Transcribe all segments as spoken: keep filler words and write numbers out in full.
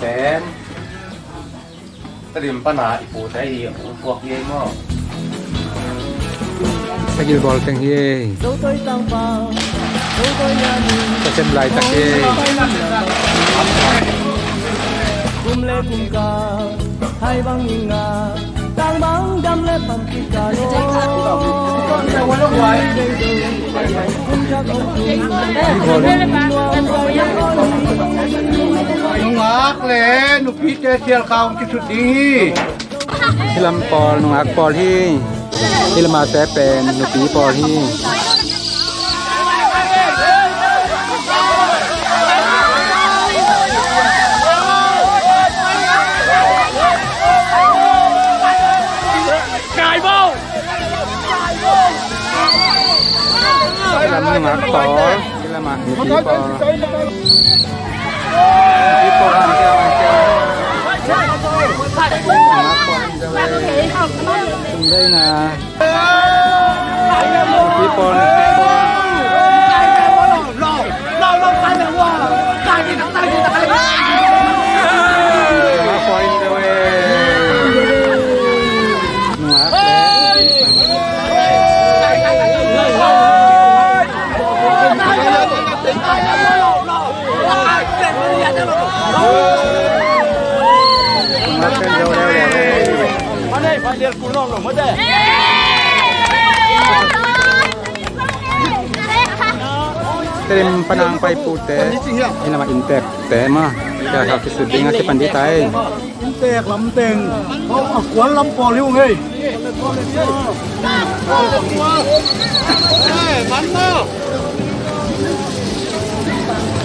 Pen Tedim pana i pute hi, a pute hi ei maw? Sagil bawl teng hi ei. Ka sem laitak hi ei. Kum le kum ka hai bang ing a, tang bang dam le pam ki ka lo. Nungak le nupite sial kha hong kisut ding hi. Hih lam pawl nungak pawl hi. Hih lamate pen nupi pawl hi. Hih lam nungak pawl. Hih lam ah mipi pawl. Mipi pawl, mipi pawl. Mipi pawl, mipi pawl. Tedim pana hong pai pute, hih lamah inntekte mah, ka kha kisut ding a kipan ding ta ei. Inntek lam teng a kuan lam pawl hi ung ei.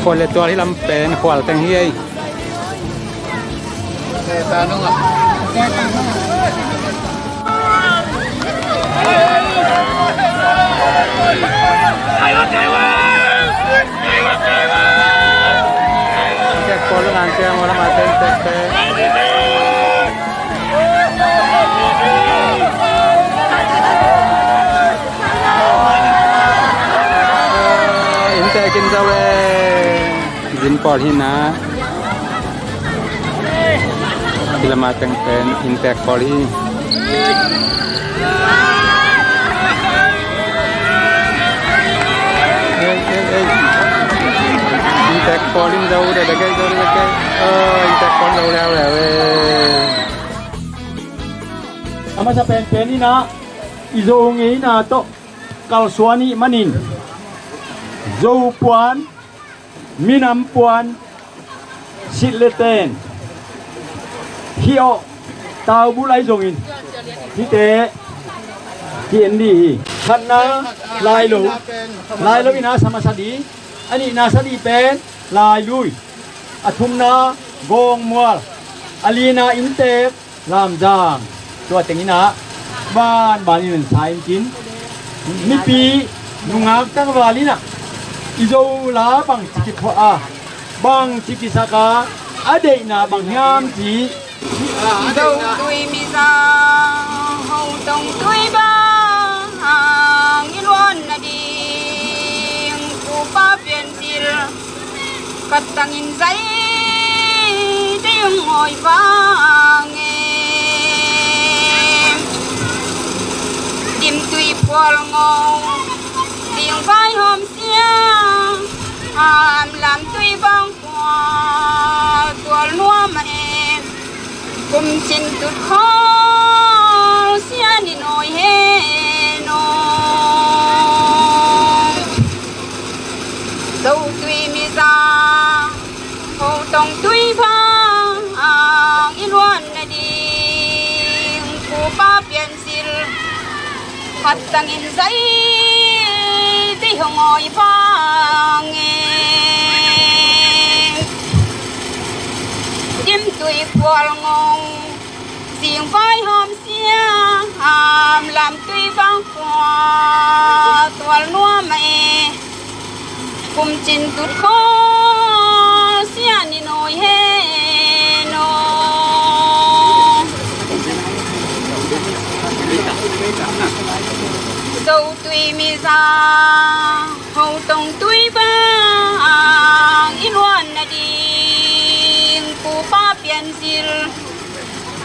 Khual le tual hih lam pen khual teng hi ei. Inntek in zo e. Zin pawl hi na. Hih lamah teng pen inntek pawl hi. Ei, ei, ei. Inntek pawl in zo de, de kei, zo de kei. Oh, inntek pawl zo leuleu e. A masa penpen in ah i Zo ngeina tawh kalsuan ih manin Zo puan, minam puan, sit le ten, hih awh, taubul ahi zongin hihte hi en dih hi. Khatna, lailo, lailo in a sa masa dih. A nihna sa dih pen lailui. A thumna gawngmual. A lina inntek lamzang. Tua teng in ah banban in sa in cin. Mipi nungak tangval in ah i Zo la bangci kiphuah a, bangci kisak a, a deihna bang hiam cih. Zotui mizang hotong tui bang i luan nading kupa pian zil. Khat tangin zai ding hong awi vang e. Dimtui phual ngong ding vaihawm sia, am lamtui bang phual tual nuam a e. Kum cin tut khawl sia nin awi hen aw. Zotui mizang hotong tui bang i luan nading kupa pian zil. Khat tangin zai ding hong awi vang e. Dimtui phual ngong zing vaihawm sia, am lamtui bang phual tual nuam a e. Kum cin tut khawl sia nin awi hen aw. Zotui mizang hotong tui bang i luan nading kupa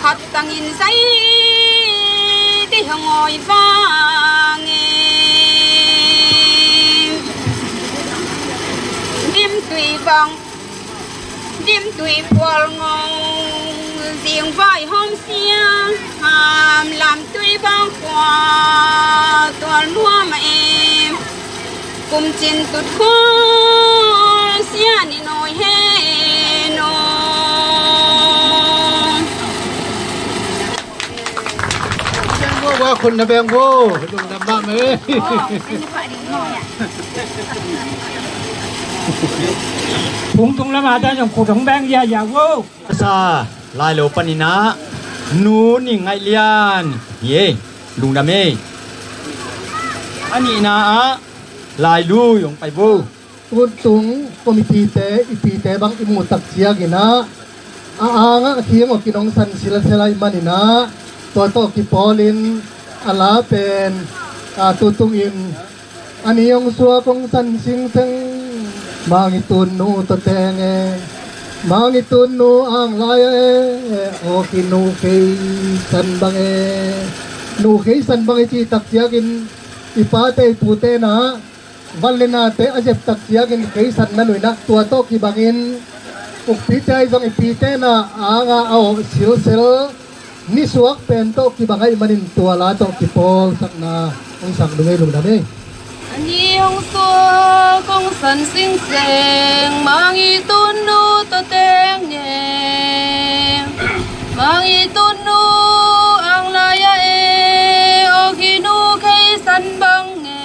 Khat tangin zai dih hong awi vangin, dimtui bang, dimtui pual ngong, zingvai hawm siam, lamtui bang khua tual nuam a em. Kum cin tut khun sia ni noi he no. Beng vo, vo khun na beng vo. Lungdam mah mah e. Phung tung lamah dan zong khut hong beng ziahziah vo. Sa lai lo panin ah Nu Ning Ngaih Lian hi e. Lungdam e. A nihna ah Lai Lui hong pai vo. Tuntung committee-te i pite bang i muh tak ciangin ah a angah a khiang awkin hong san silsel ahih manin ah tua tawh kipawlin a la pen, a, tutungin a ni hong suak hong san singseng. Mang i tun nu tawteng e, Mang i tun nu Ang Lai-a e, aw khi nu khei san bang e. Nu khei san bang e cih tak ciangin i pate i pute na van le nate a zep tak ciangin khei san na nuih na tua tawh kibangin ukpite ahi zong i pite na angah a awh silsel nisuak pen tawh kibang ahih manin tua la tawh kipawlsakna hong sak ding ei. Lungdam ei. A ni hong suak hong san singseng, Mang i tun nu tawteng e, Mang i tun nu Ang Lai-a e, aw khi nu khei san bang e.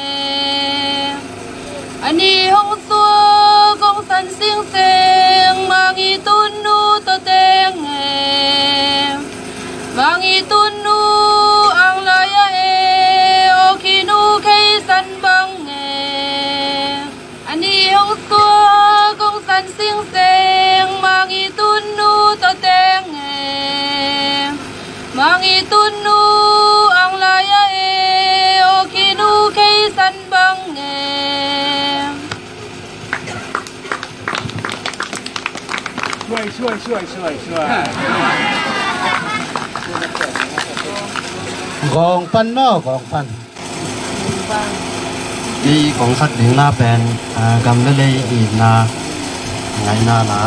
A ni hong suak hong san singseng, Mang i tun nu tawteng e, Mang i tun nu Ang Lai-a e, aw khi nu khei san bang e. A ni hong suak hong san singseng, Mang i tun nu tawteng e, Mang i tun nu Ang Lai-a e, aw khi nu khei san bang e. Suai, suai, suai, suai, suai. Gawng pan maw, gawng pan. Kei kong sak ding la pen, a, gam le lei itna ngaihna la.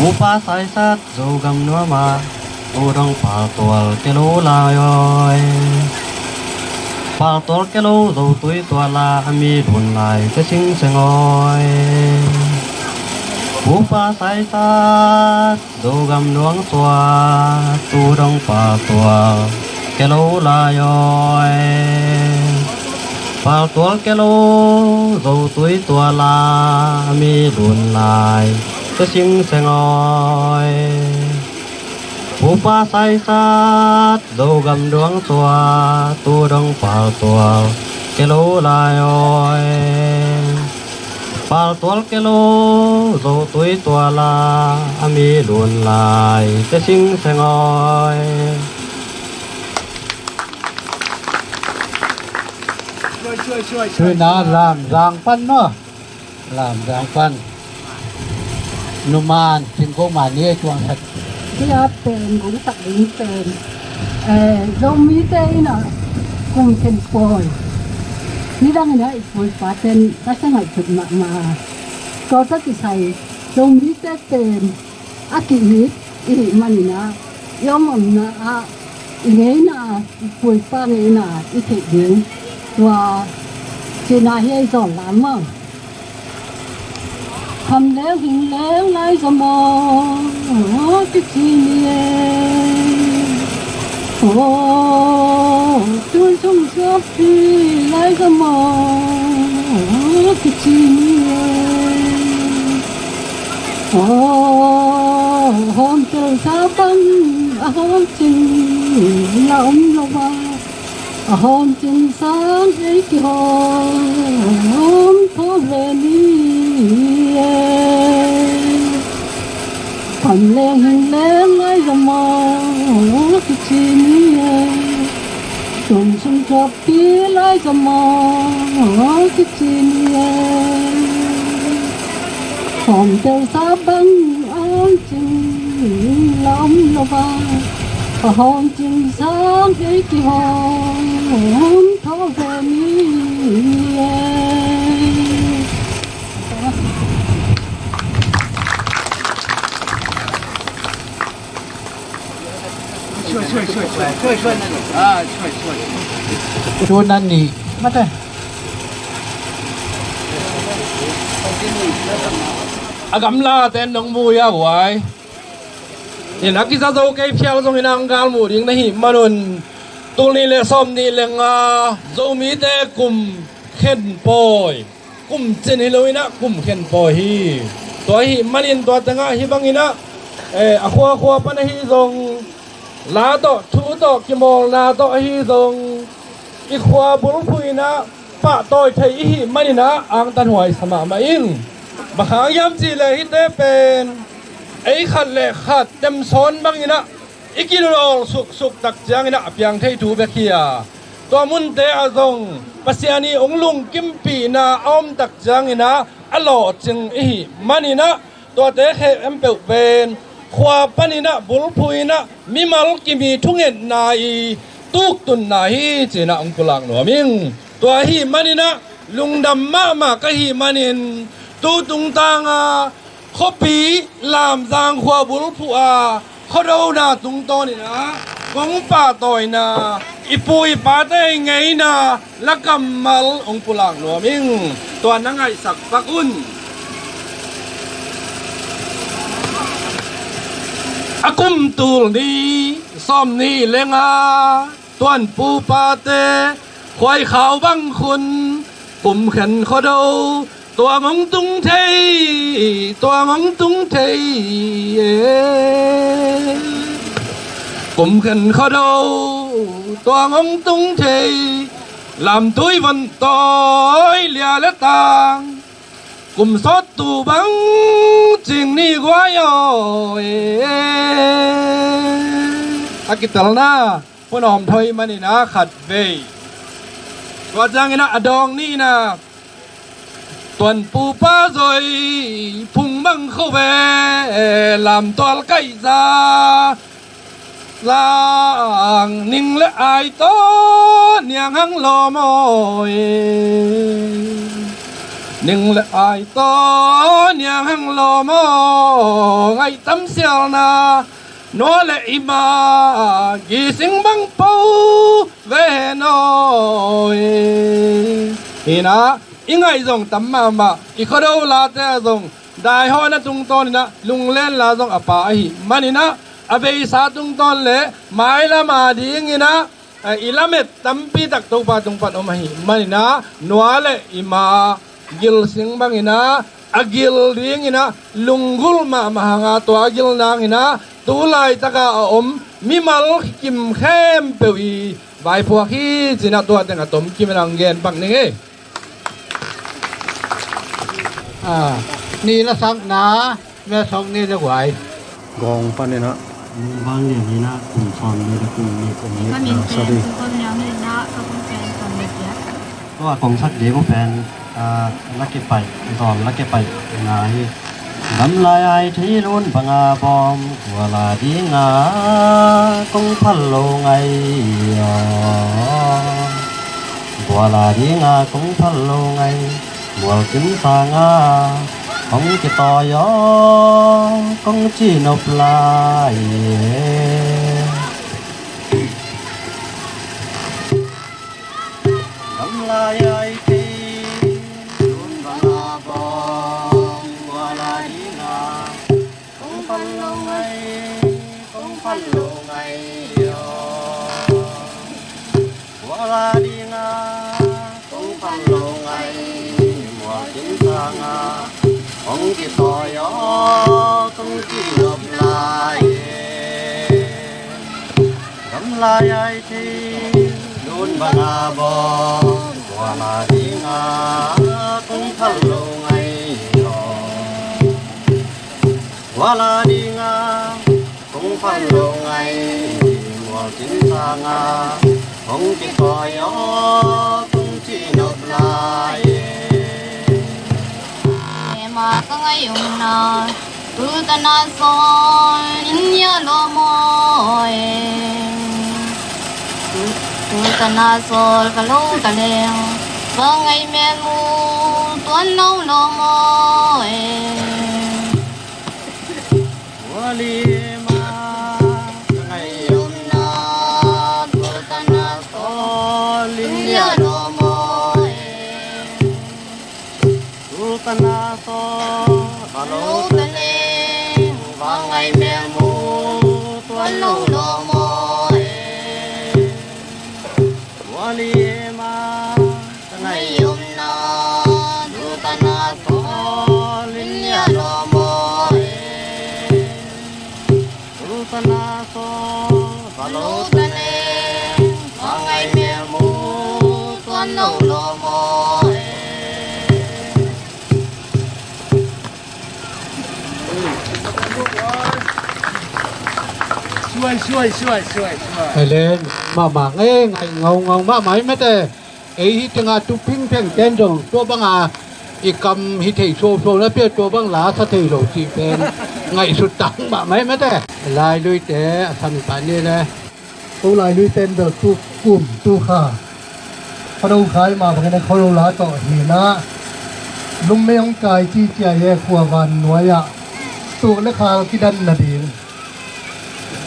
Upa Saisat Zogam nuam ah, tu dong paltual kei lo lai aw. Paltual kei lo Zotui tual ah, a mi lun lai kei singseng aw. Upa Saisat Zogam nuam suak, tu dong paltual kei lo lai aw. Paltual kei lo Zotui tual ah, a mi lun lai kei singseng aw. Upa Saisat Zogam nuam suak, tu dong paltual kei lo lai aw. Paltual kei lo Zotui tual ah, a mi lun lai kei singseng aw. Suai, suai, suai, suai. Tuina Lamzang pan maw. Lamzang pan. Numan Cingko Mani ei tuang sak. Sia pen gungsak ding pen, eh, Zomite in ah kum khen pawi. Nidang in ah i puipa ten ka sa ngaihsut mahmah. Tua tawh kisai Zomite pen a ki-it i hih manin ah i om omna ah i ngeina, i puipa ngeina i theih ding tua cihna hi ei. Zawn lam maw. Kham leng hing leng lai zom aw kici ni e. Aw, tun sung suak pi lai zom aw kici ni e. Aw, hawm telsa bang a hawm cin la om lo a, a hawm cin sang ei kihawm thaw ve ni e. Kham leng hing leng lai zom aw kici ni e. Tum sung thuak pi lai zom aw kici ni e. Hawm telsa bang a hawm cin Lam lo ba, ka hawm cing sang ei kihawm thaw ve mi e. Cu nan ni mate. A gamla ten nong mu ya huai. In a kiza zo kei phial zongin a ang gal mu ding na hih manun tul nih le sawm nih le nga Zomite kum khen pawi, kum cin hi lo in a kum khen pawi hi. Tua ahih manin tua tengah hih bangin a, eh, a khuakhua pan ahi zong, la tawh thu tawh kimawlna tawh ahi zong, i khua bulphuh in a pahtawi thei i hih manin a angtan huai sa mahmah ing. Bang hang hiam cih leh hihte pen ei khat le khat temsawn bangin a i kilawl suksuk tak ciangin a piang thei thu bek hi a, tua munte ah zong Pasian i hong lungkimpihna a om tak ciangin a a lawhcing i hih manin a, tuate khempeuh pen khua panin a bulphuh in a mimal kim i thungetna i tuktunna hi ci-in a hong pulak nuam ing. Tua ahih manin a lungdam mahmah ka hih manin tu tungtang a khuapi Lamzang khua bulphuh a khuadona tungtawn in a kong pahtawina, i pu i pate i ngeina la kammal hong pulak nuam ing. Tua na ngaihsak pak un. A kum tul nih sawm nih le nga Tuanpu pate khuaikhau bang khun kum khen khuado tuang hong tung thei, tuang hong tung thei e. Kum khen khuado tuang hong tung thei, lamtui von tawi lia le tang, kum sawttu bang cing ni guai aw e. A kitelna Pu Nawm Thoi manin a khat vei. Tua ciangin a dawng nihna Tuanpu pa zoi phung bang kho ve, lamtual kaihza lang ning le ai taw niang hang lawm aw e. Ning le ai taw niang hang lawm aw, ngaih tam sialna nua le ima gising bang po ve hen aw e. Hi na, i ngaih zong tam mahmah, i khuado late ah zong daihawhna tungtawn in a lunglen la zong a pha ahih manin a, a beisa tungtawn le mailam a dingin a, a i lamet tampi tak Topa tung pan om ahih manin a, nua le ima gil sing bangin a, a gil dingin a lunggulh mahmah hang a, tua a gil nangin a tu laitaka a om mimal kim khempeuh i vaiphuak hi ci-in a tua teng a tom kim in a hong gen pak ning e. A, ni la sakna, me sawng ni le guai. Gawng panin a. Vanglian in a kum sawm ni le kum ni kum ni. Ka min pen Pu Gom Liang in a, ka kum pen Gom Lian Piak. Tua kong sak ding uh pen, a, la kipaih, zawm la kipaih na hi. Gamlai ai thei lun banga bawm, guala dinga kong phal lo ngai aw. Guala dinga kong phal lo ngai, mualkim sanga kong kitawi aw, kong ci nop lai e. Gamlai ai thei lun banga bawm, guala dinga kong phal lo ngai, kong phal lo ngai aw. Guala dinga kong phal lo ngai, mualkim sanga kong kitawi aw, kong ci nop lai e. Gamlai ai thei lun banga bawm, guala dinga kong phal lo ngai aw. Guala dinga kong phal lo ngai, mualkim sanga kong kitawi aw, kong ci nop lai e. Ema ka ngai umna, Tutana sawl in hia lawm aw e. Tu- Tutana sawl ka lo ta leng, va ngai mel mu tuan lo lawm aw e. Tua lima ka ngai omna, tutana sawl in hia lawm aw e. Tutana sawl ka lo ta leng, va ngai mel mu tuan lo lawm aw e. Tua lima ka ngai omna, tutana sawl in hia lawm aw e. Tutana sawl ka lo ta leng, va ngai mel mu tuan lo lawm aw e. Suai, suai, suai, suai, suai. Elen, mahmah ngei, ngai ngaungau mahmah hi mate. Ei hi tengah tu phingpheng ten zong tua banga i kam hi thei suausuau na pia, tua bang la sa thei lo cih pen ngaihsut tang mahmah hi mate. Lailuite a sam i pah ni le. Ko Lailui ten bel tu kum tu kha, khuado khai mah bangin a khuado la tawh hinah, Lungmei hong kai ci cia ye khua van nuai-ah tuk le khal kidan nading,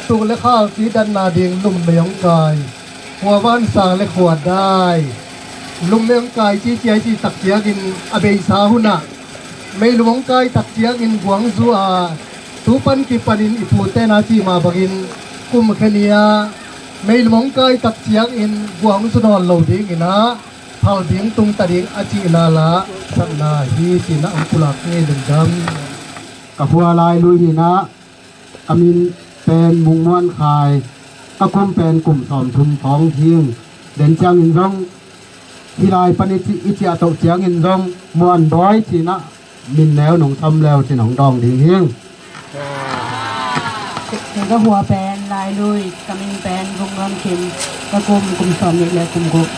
tuk le khal kidan nading Lungmei hong kai, khua van sang le khua dai. Lungmei hong kai ci cia i cih tak ciangin a beisa hunah meilum hong kai tak ciangin guangzu a, tu pan kipanin i pute na cih mah bangin kum khe ni-a meilum hong kai tak ciangin guangzu nawn lo dinginah phal ding tungta ding a cihna la satna hi cinah hong pulak ngei lungdam. Ka khua Lailui hinah, ka min pen Mung Muan Khai, ka kum pen kum sawmthum khawng hing. Den ciangin zong hih lai pan i ci- i ciah toh ciangin zong Muan Bawi cinah min neu nong sam leu cin hong dawng ding hing. Kei ka khua pen Lailui, ka min pen Vung Nuam Kim, ka kum kum sawmnih le kum guk.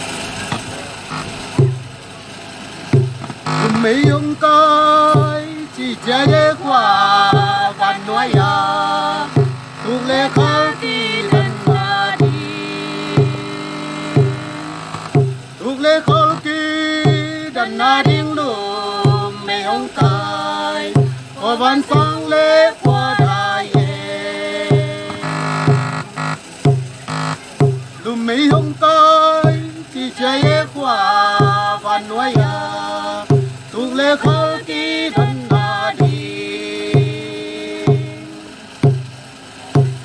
Lungmei hong kai ci cia ye khua van nuai-ah tuk le khal kidan nading, tuk le khal kidan nading Lungmei hong kai, khua van sang le khua dai e. Lungmei hong kai ci cia ye khua van nuai-ah tuk le khal kidan nading,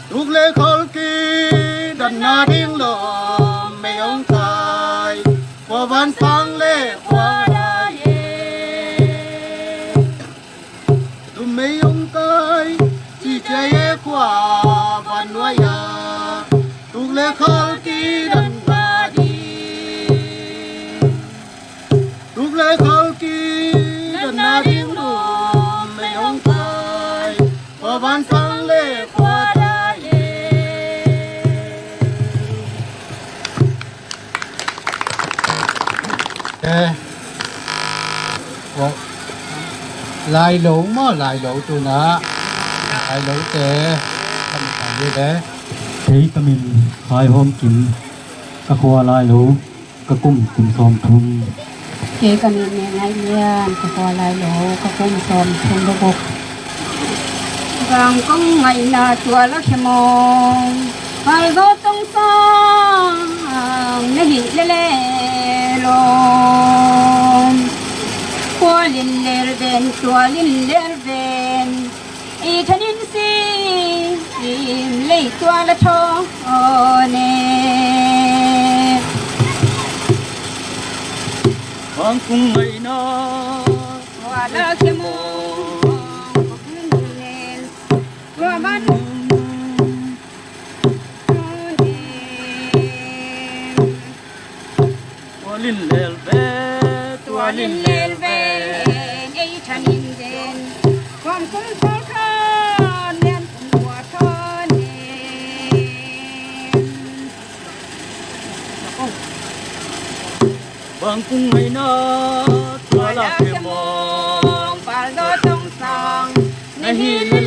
tuk le khal kidan nading Lungmei hong kai, khua van sang le khua dai e. Lungmei hong kai ci cia ye khua van nuai-ah tuk le khal kidan nading, tuk le khal kidan nading Lungmei hong kai, khua van sang le khua dai e. Eh, Lailo maw, Lailo tunah Lailote kan kan ni le. Kei ka min Khai Hawm Kim, ka khua Lailo, ka kum kum sawmthum. Kei ka min Ngai Lian, ka khua Lailo, ka kum sawmthum le guk. Bang kong ngaihna tua la khia maw, Palzaw Tong Sang na hih lel e lawm. Khualin lel ven, tualin lel ven, i thanin si im lei tua la thawn e. Bang kong ngaihna tua la khia maw, tua man. Tualin lel ve, tualin lel ve, ei thanin den. Kuam kum thawl thawn, lian kum tua thawn e. Bang kong ngaihna tua la khia maw, Palzaw Tong Sang na hih lel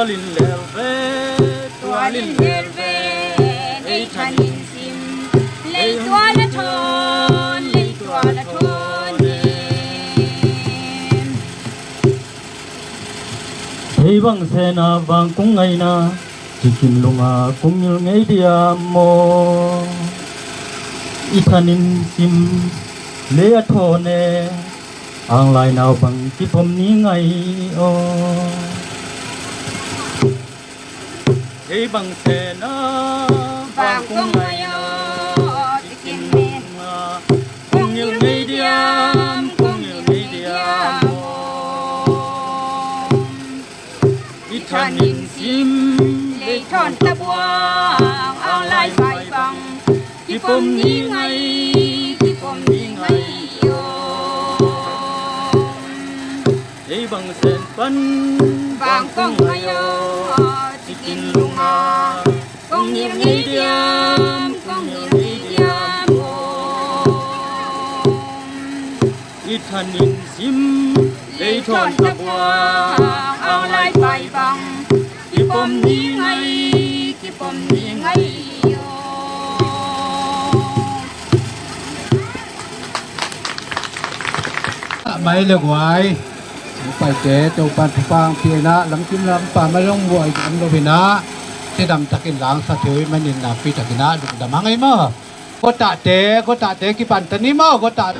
Tualin lel ve, tualin lel ve, ei thanin sim, lei tual a thawn, lei tual a thawn em. Ei bang sena vang kong ngaina, cikin lunga kong ngil ngei diam maw? I thanin sim, lei a thawn e, anglai nau bang kipom ni ngai aw. Ei bang sena vang kong ngai aw, cikin lunga kong ngil ngei diam, kong ngil ngei diam aw. I thanin sim, lei thawn tabuang, anglai pai bang kipom ni ngai, kipom ni ngai aw. Ei bang sen pan vang kong ngai aw, cikin lunga kong ngil ngei diam, kong ngil ngei diam aw. I thanin sim, lei thawn tabuang, anglai pai bang kipom ni ngai, kipom ni ngai aw. Mai le guai, paite Topan thupha hong pia in ah, lamkim lampa mai long buai dam lo in ah, cidam takin langsak thei uh ahih manin nakpi takin ah lungdam hang ei maw. Guatahte, guatahte kipan ta ni maw, guatah.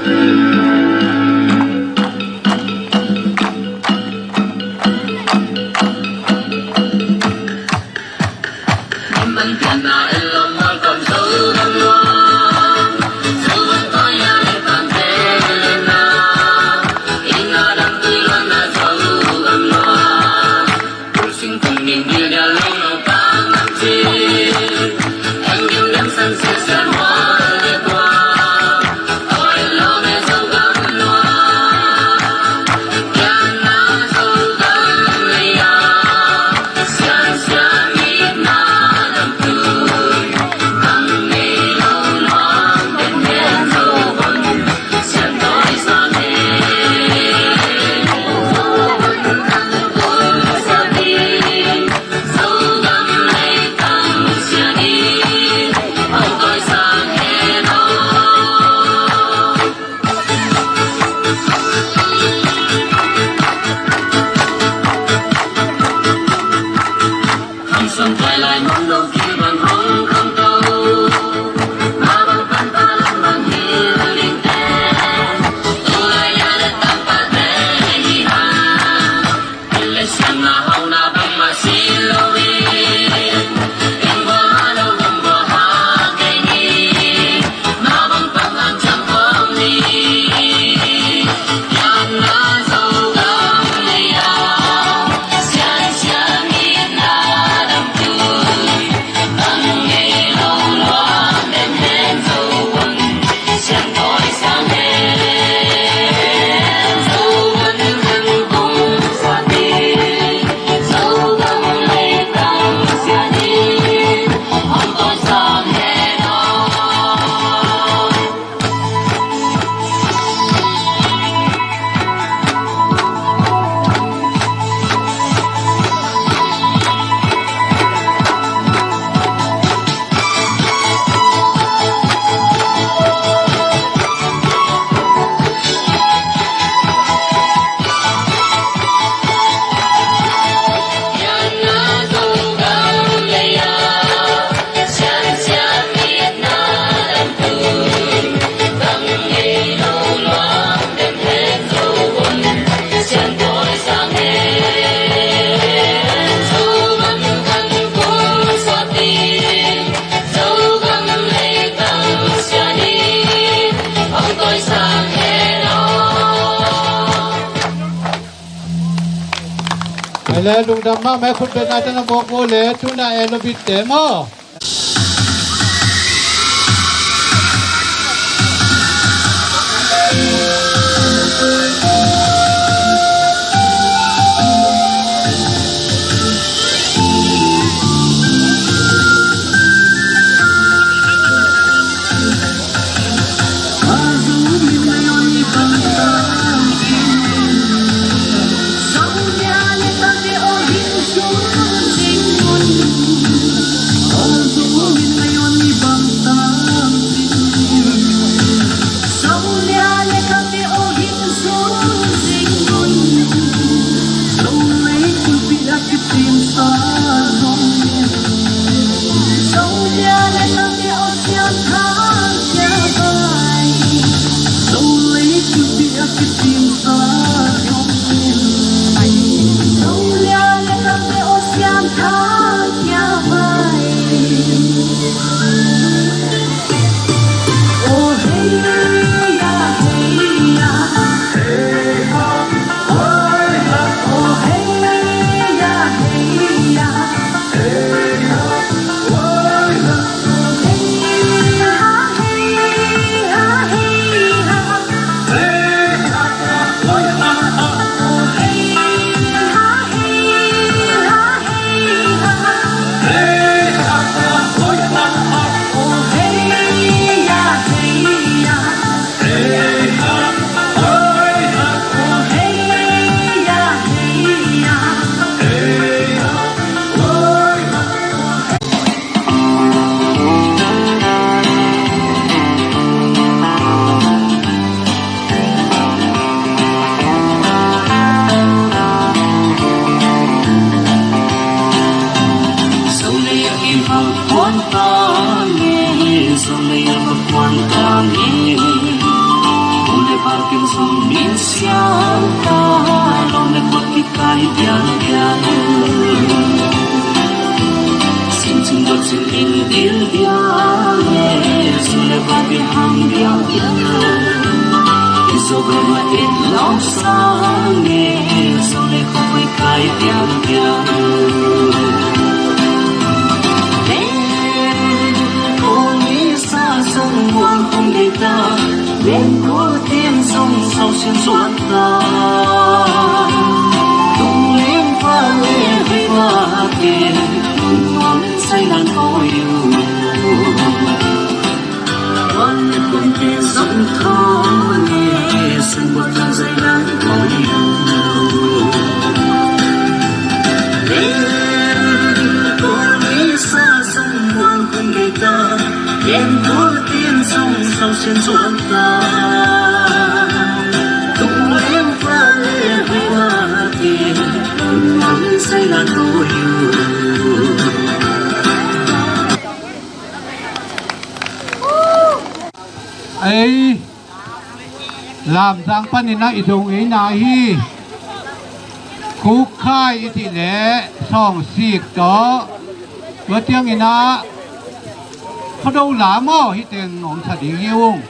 Mai le, lungdam mahmah, khutbetna teng a mawk uh le, tuna e lo bitte maw. Ei, Lamzang panin ah i dong ei na hi. Kukkhai i cih leh Sawngsik tawh, tua ciangin ah Khuado lam aw, hih teng hong sa ding hi ung.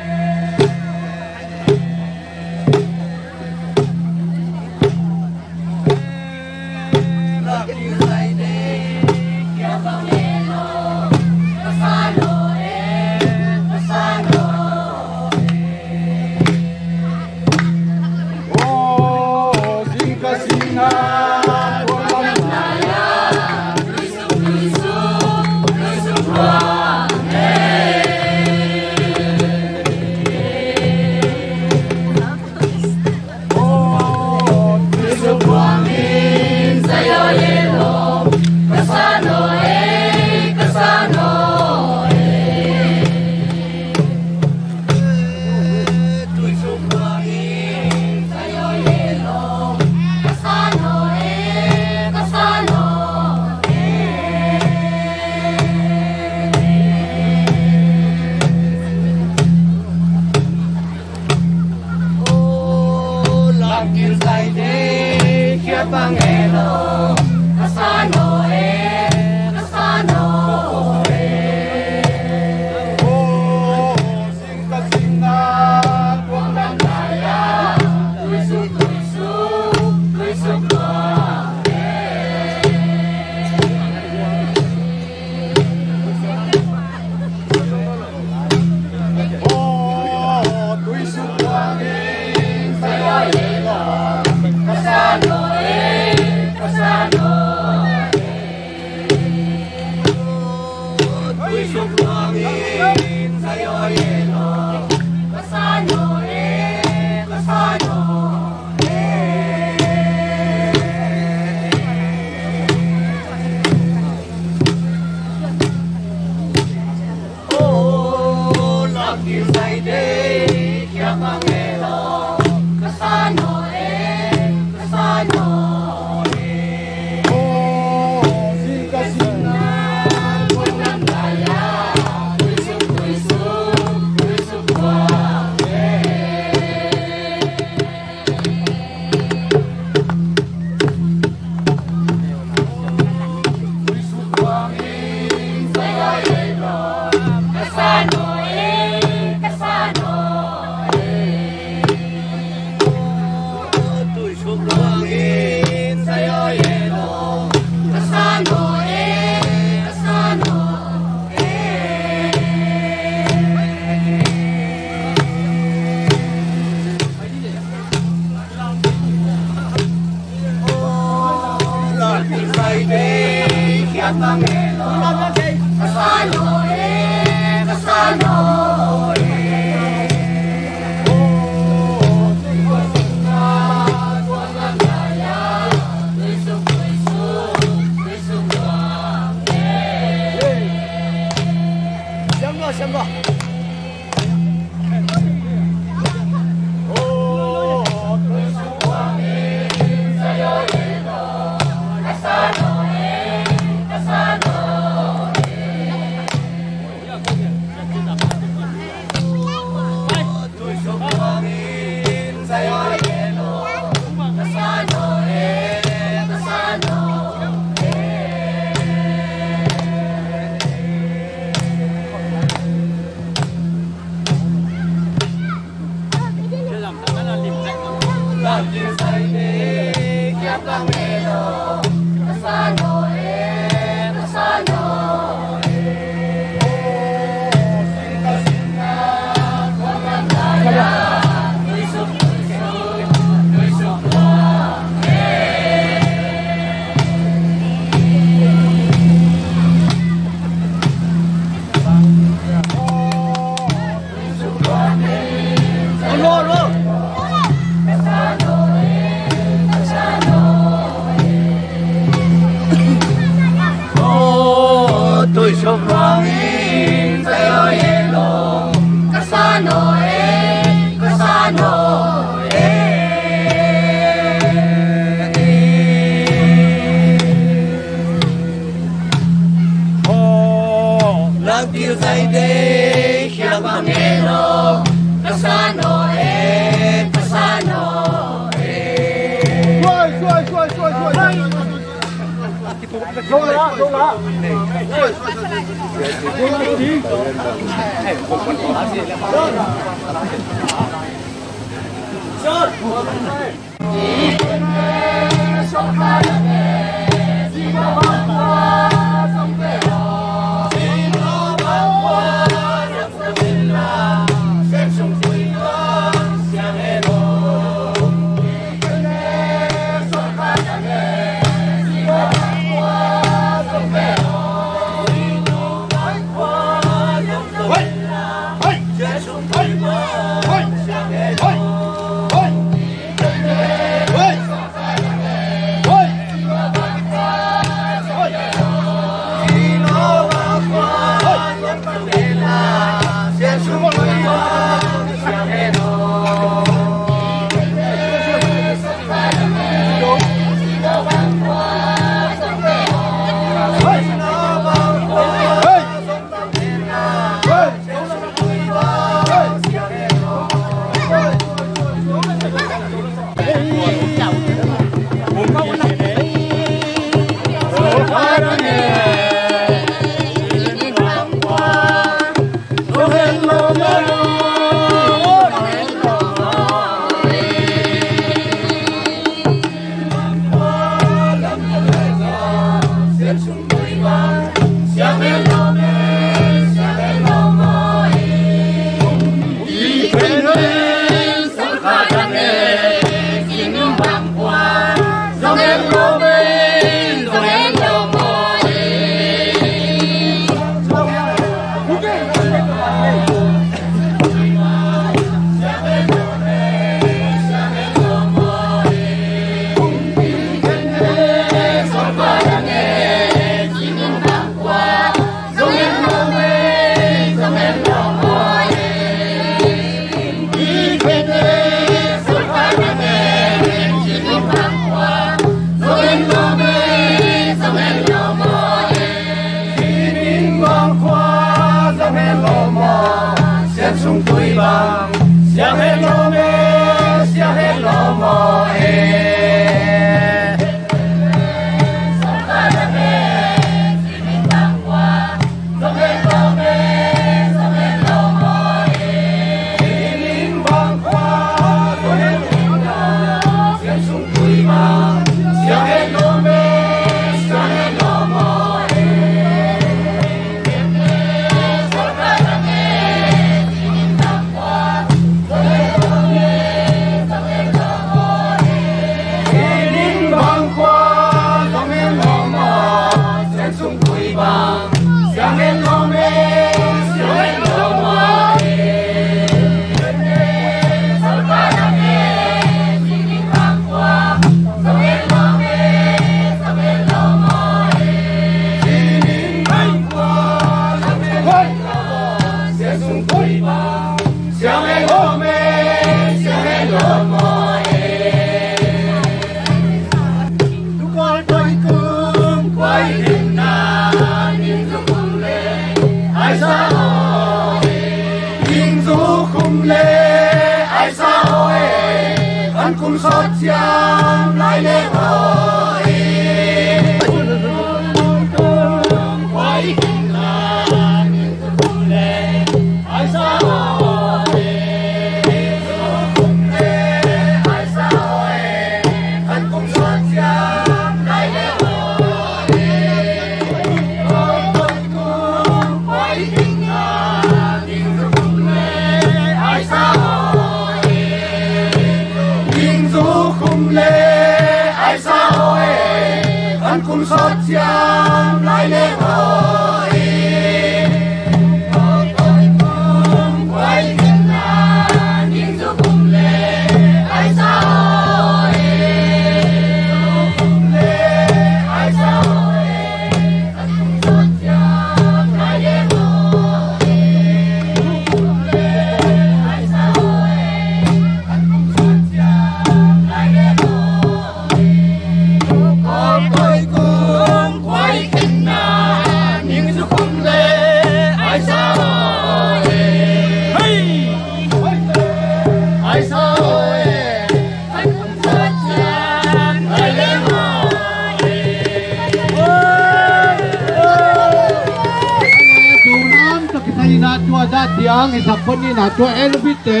Tua dah tiang i sak pon ni na tua en bit te.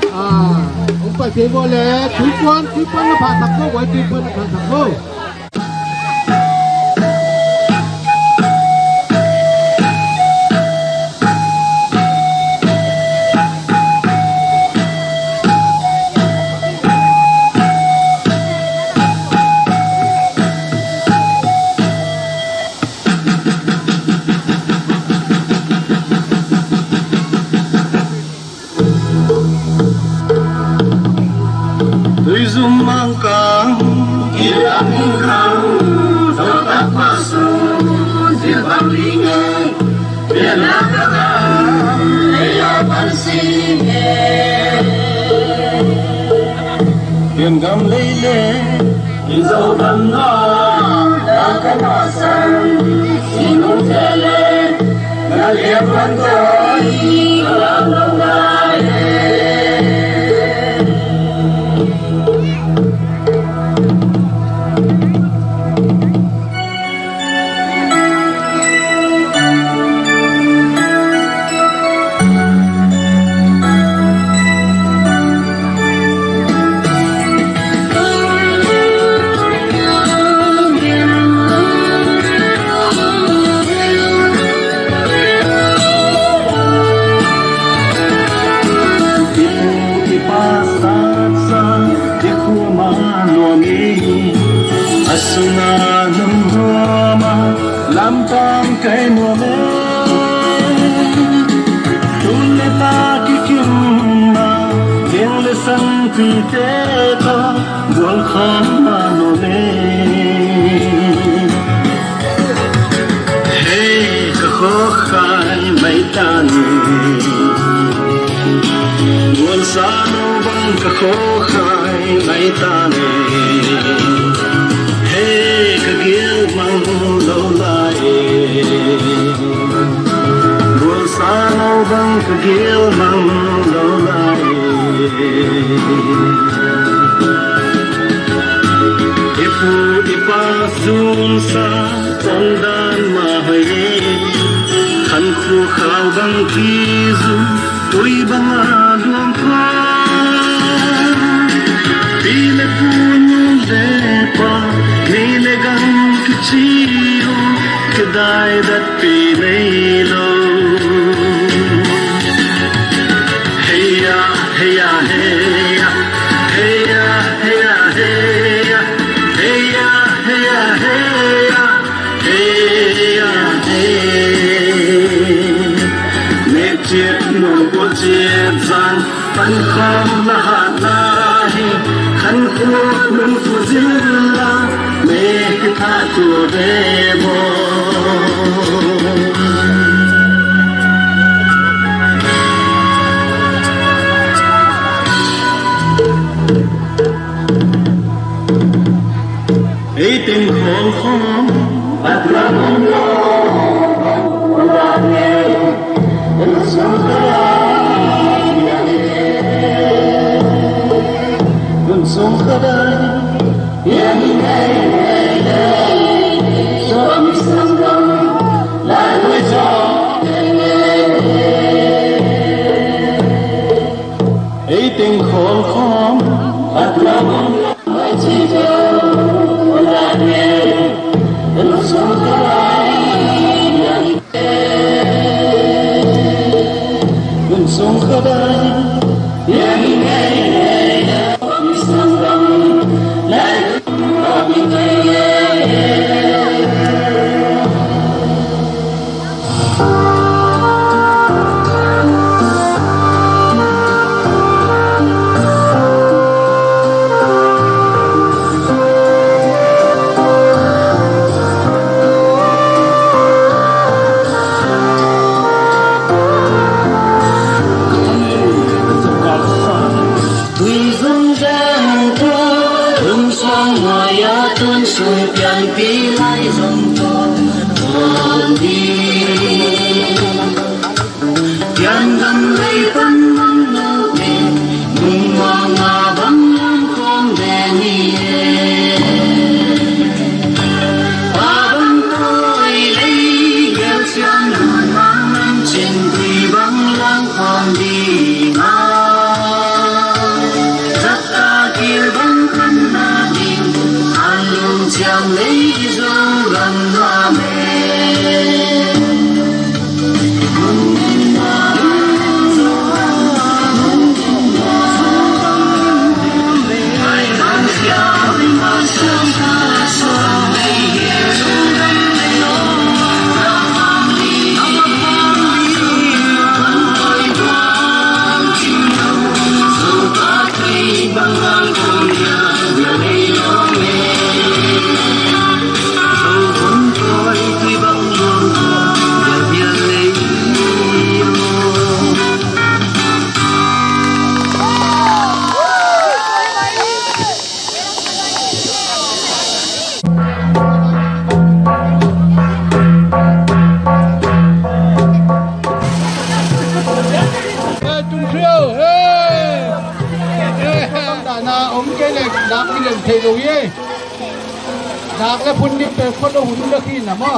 Ah, hong pai thei vua le, tuipuan, tuipuan na pha sak ko, boy, tuipuan na pha sak ko. Tuizum mangkang, ilam mangkang, zotak pasung, zilbang lingai, bianakaka, leia pansinge. Piangam leile, izo gamna, lakamasan, sinung tele, A sunga nong nuama lampang kai nuam e. Tun le ta kikim ma, tiang le sangpite tawh gual khawm ma nuam e. Hei ka khawkhai mai ta ni, gualsa no bang ka khawkhai mai ta ni. Hei ka gil mang lo lai e, gualsa no bang ka gil mang lo lai e. I pu i pa sunsa tongdan mah hoih e, khan khu khau bang kizu, tui banga luang kua. Pi le pu, nu le pa, ngei le gam kici uh, kidai datpi nei lo. Heia, heia, heia. Heia, heia, heia. Heia, heia, heia. Heia, heia, heia. Ciat zan pan khawm na hatna hi, khan tua lungfu zilla, me kitha tua ve bo. Ei teng khawl khawm, a tua bang lo, a tua bang lo, a tua bang lo. Ei teng khawl khawm, a tua bang lo. Tui zong zang tua, lungsuang nuai-a tuan sung pianpih lai zong tua, tuan ding. Pian gam lei pan mang lo te, nung mawng a bang lam khawm ve ni e. Pa bang tawi lei gel siam nun mang lam cin tui bang lam khawm ding a. Zat a kil bang khan na ding, an lung ciam lei i zo lam lam e. Tung hrio, hey! Hey, dana om kei le, dak ni lem thei lo ye. Dak le phun ni pe kho lo hun da khi na ma.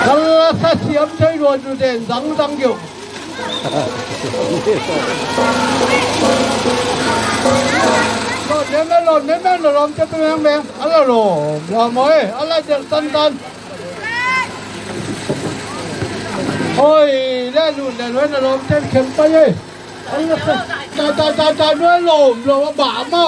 Kala sa siam thei lo nu den dang dang yo. Lo ne me, lo ne me, lo lom te pe meng meng. Ala lo, lo mo e, ala del tan tan. Oi, le lu, le lu, na lom ten khem pa ye. Ai, ta, ta, ta, ta, nuai lom, lom a ba ma.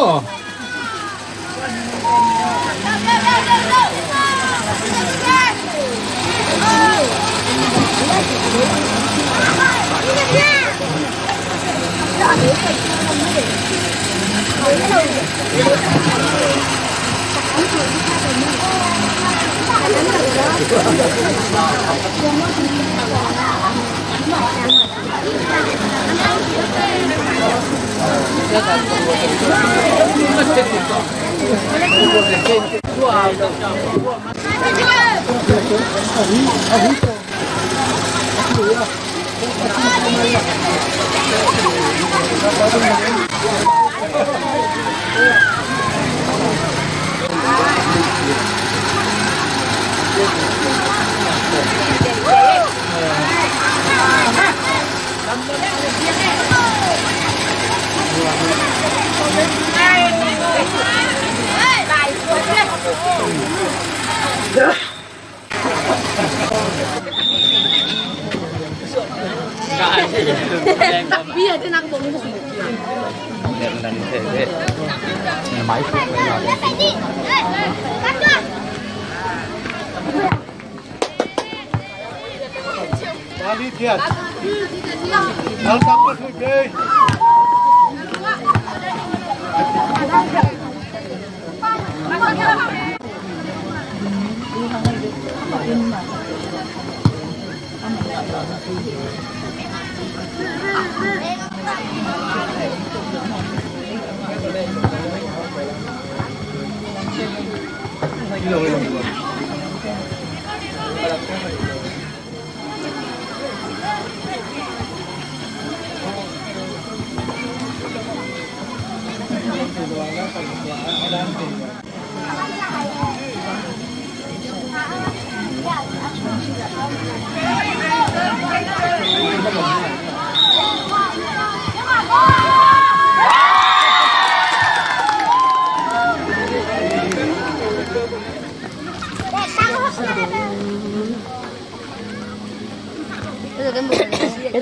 Nếu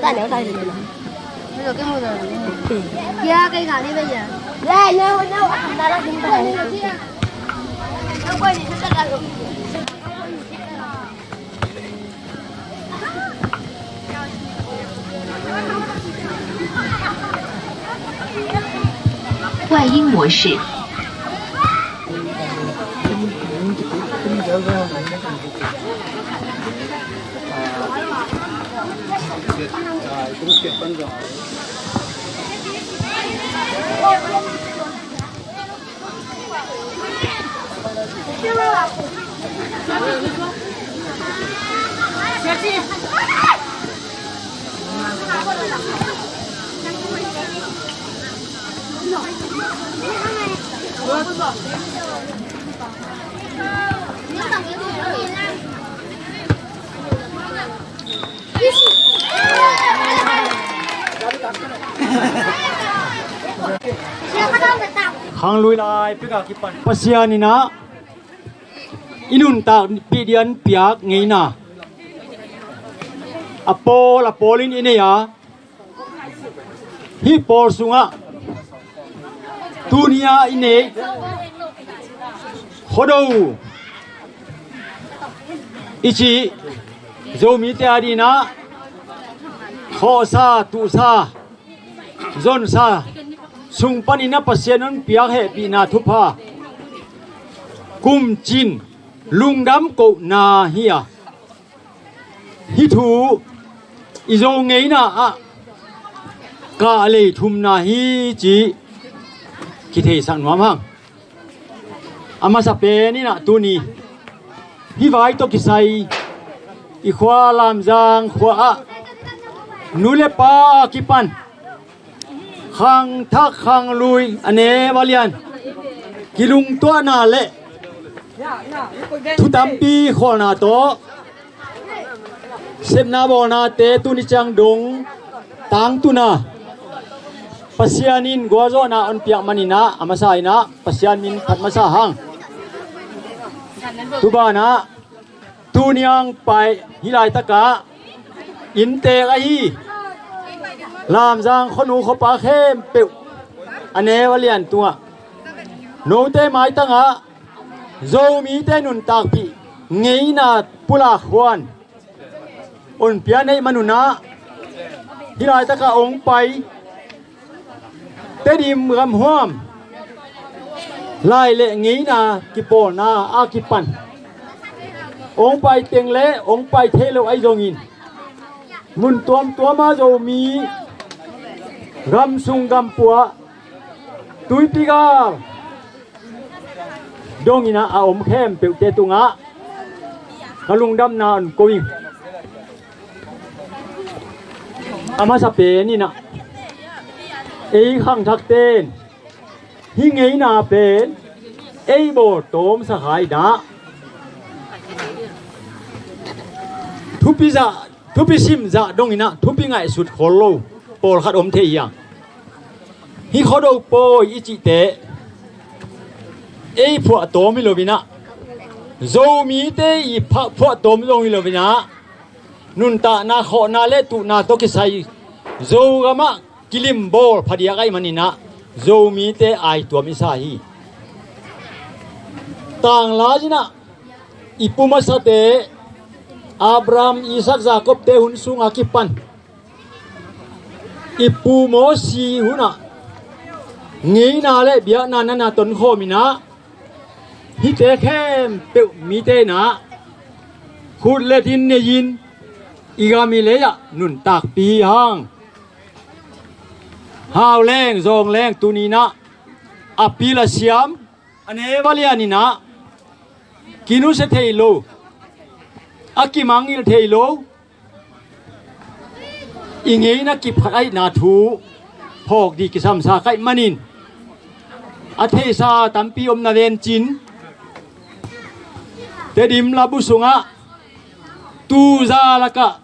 tại, nếu tại thì Bây giờ cái mùa rồi. Kia cây gà đi bây giờ. Đây, nếu, nếu ăn đã là chúng ta. Quay音模式。 Khanglui lai pek a kipan Pasian in ah i nuntakpih ding piak ngeina a pawl a pawl in i nei a, hih pawl sungah tuni-a i neih Khuado i cih Zomite a dingin ah khawhsa, tuhsa, zonsa sung panin a Pasian hong piak hehpihna thupha kumcin lungdam kohna hi a, hih thu i Zo ngeina ah kahlei thumna hi cih kitheisak nuam hang. A masa pen in ah tuni hih vai tawh kisai i khua Lamzang khua ah nu le pa a kipan khangthak khanglui a neu a lian kilungtuahna le thu tampi khawlna tawh sepna bawlnate tuni ciang dong tangtunna Pasian in gualzawhna hong piak manin ah a masa in ah Pasian min phat masa hang. Tu banah tuni hong pai hih laitakah inntek ahi Lamzang khuanu khuapa khempeuh a neu a lian tungah note maitangah Zomite nuntakpih ngeina pulak huan hong pia neih manun ah hih laitakah hong pai Tedim gamhuam lai le ngeina kipawlna a kipan hong pai teng le hong pai thei lo ahi zongin mun tuamtuam ah Zomi gamsung gampua tuipi gal dongin ah a om khempeuhte tungah ka lungdamna hong ko ing. A masa pen in ah ei khangthakte in hih ngeina pen ei bawltawm sa kha in ah thupi zah, thupi sim zah dongin ah thupi ngaihsut khol lo pawlkhat om thei hi a. Hih Khuado pawi i cihte ei phuahtawm hi loin ah Zomite i pha-, phuahtawm zong hi loin ah nuntakna khawhna le tuhna tawh kisai Zogamah kilimbawl phadiak ahih manin ah Zomite aituam i sa hi. Tanglai in ah i pu masate Abraham, Isaac, Jacob te hun sunga kipan i pu Mosi hunah ngeina le biakna nana tonkhawm inah hihte khempeuh mite inah khut le din nei-in i gam i lei-ah nuntakpi hi hang. Hau leng zawng leng tuni inah a pil a siam a neu a lian inah kinusia thei lo, a kimangngilh thei lo, i ngeina kip khat ahihna thu phawk dih kisamsa ka hih manin a theisa tampi om na vencin Tedim labu sungah tuza lakah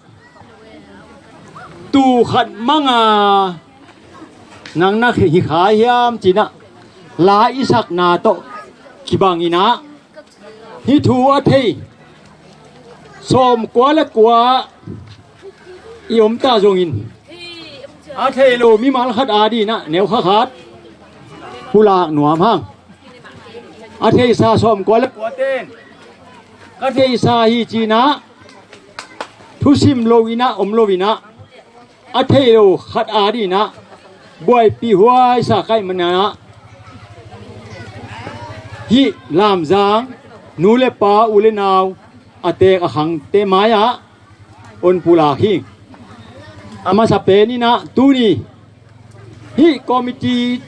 tuu khat manga nang na hi kha hiam cinah la i sakna tawh kibang inah hih thu a thei sawmkua le kua i omta zongin a thei lo mimal khat a dinah neu kha khat pulak nuam hang. A theisa sawmkua le kua ten ka theisa hi cinah thusim lo inah om lo inah a thei lo khat a dinah buaipih huaisa ka hih manah hih Lamzang nu le pa u le nau a teek a khangte mai-ah on pulak hi. A masa pen inah tuni hih committee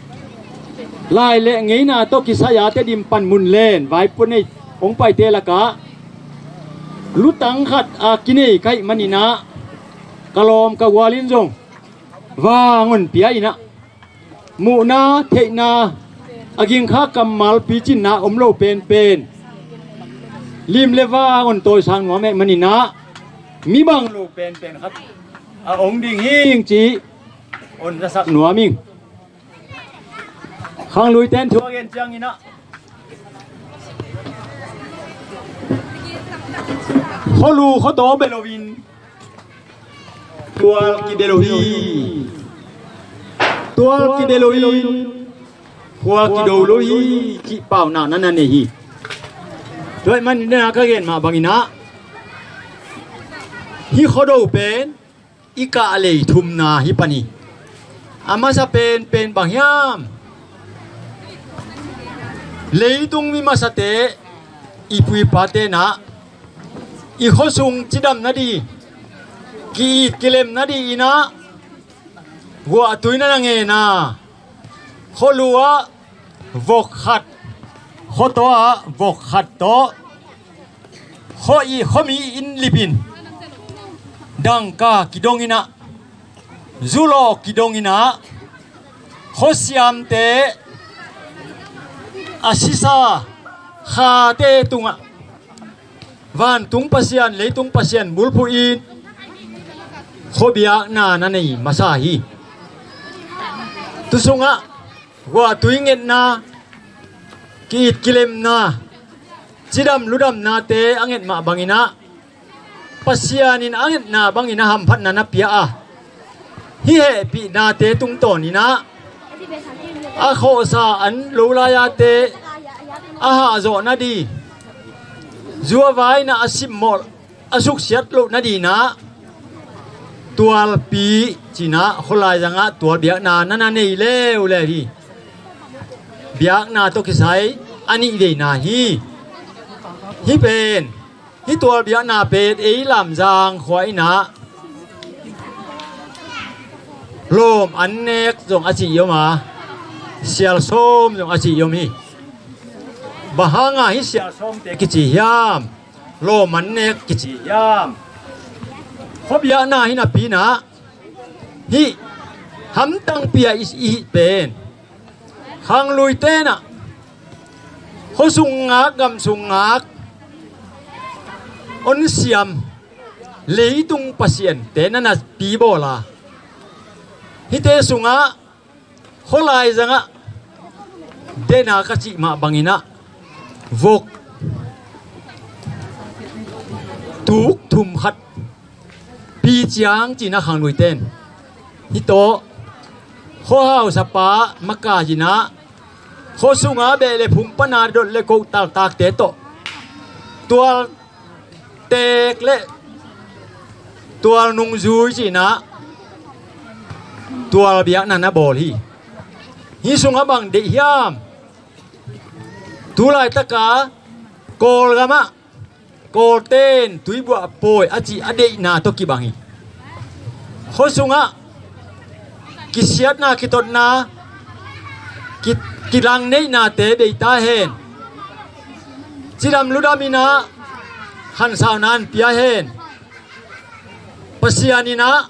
lai le ngeina tawh kisai-a Tedim panmun len vaipuak nei hong paite lakah lutang khat a kinei ka hih maninah ka lawm ka gual in zong vang on pia inah muhna theihna a gingkha kammal picinna om lo penpen lim le vang on tawisang nuam ahih maninah mi bang lo penpen khat a ong ding hing cih on zasak nuam ing. Khangluite in thu a gen cianginah khualu khuataw bia loin tual kibia lo hi. Tual kibia loin khua kido lo hi cih paunak na na nei hi. Tua ahih manin dena ka gen mah banginah hih khuado pen i kah lei thumna hi pan hi. A masa penpen bang hiam? Leitung mi masate i puipa tenah i khuasung cidam nadih, ki-it kilem nadih inah guahtui na na ngen a, khualu ah vok khat, khuataw ah vok khat tawh khuami inn lipin dangka kidong inah, zulawh kidong inah, khuasiamte a sisa khate tungah vantung Pasian, leitung Pasian bulphuh in khuabiakna na nei masa hi. Tu sungah guahtui ngetna, ki-it kilemna, cidam ludamnate a nget mah banginah Pasian in a ngetna bangin a hamphatna na pia a, hih hehpihnate tungtawn inah a khawhsa an lo lai-ate a hahzawh nadih, zuavaina a simmawh a suksiat loh nadinah tualpi cinah khualaizangah tualbiakna na na nei leuleu hi. Biakna tawh kisai a nih veina hi. Hih pen hih tualbiakna pen ei Lamzang khua inah lawm an nek zong a cih i om a, sialsawm zong a cih i om hi. Bang hanga hih sialsawmte kici hiam? Lawm an nek kici hiam? Khuabiakna hi napi inah hih hamtang pia i hih pen khanglui tenah khuasung ngak, gamsung ngak, onsiam, leitung pasiante na na pibawl a, hihte sungah khualaizangah dena ka cih mah banginah vok tuk thum khat pi ciang cinah khangluite in hih tawh khuahausapa maka inah khua sunga beh le phung pana dot le koh taktakte tawh tual teek le Tual nungzui cinah tual biakna na bawl hi. Hih sungah bang deih hiam? Tulaitaka Kawlgamah Kawlten tuibuah pawi a cih a deihna tawh kibang hi. Khua sungah kisiatna, kitotna, ki, kilangneihna te bei ta hen. Cidam ludam inah khansau nan pia hen. Pasian inah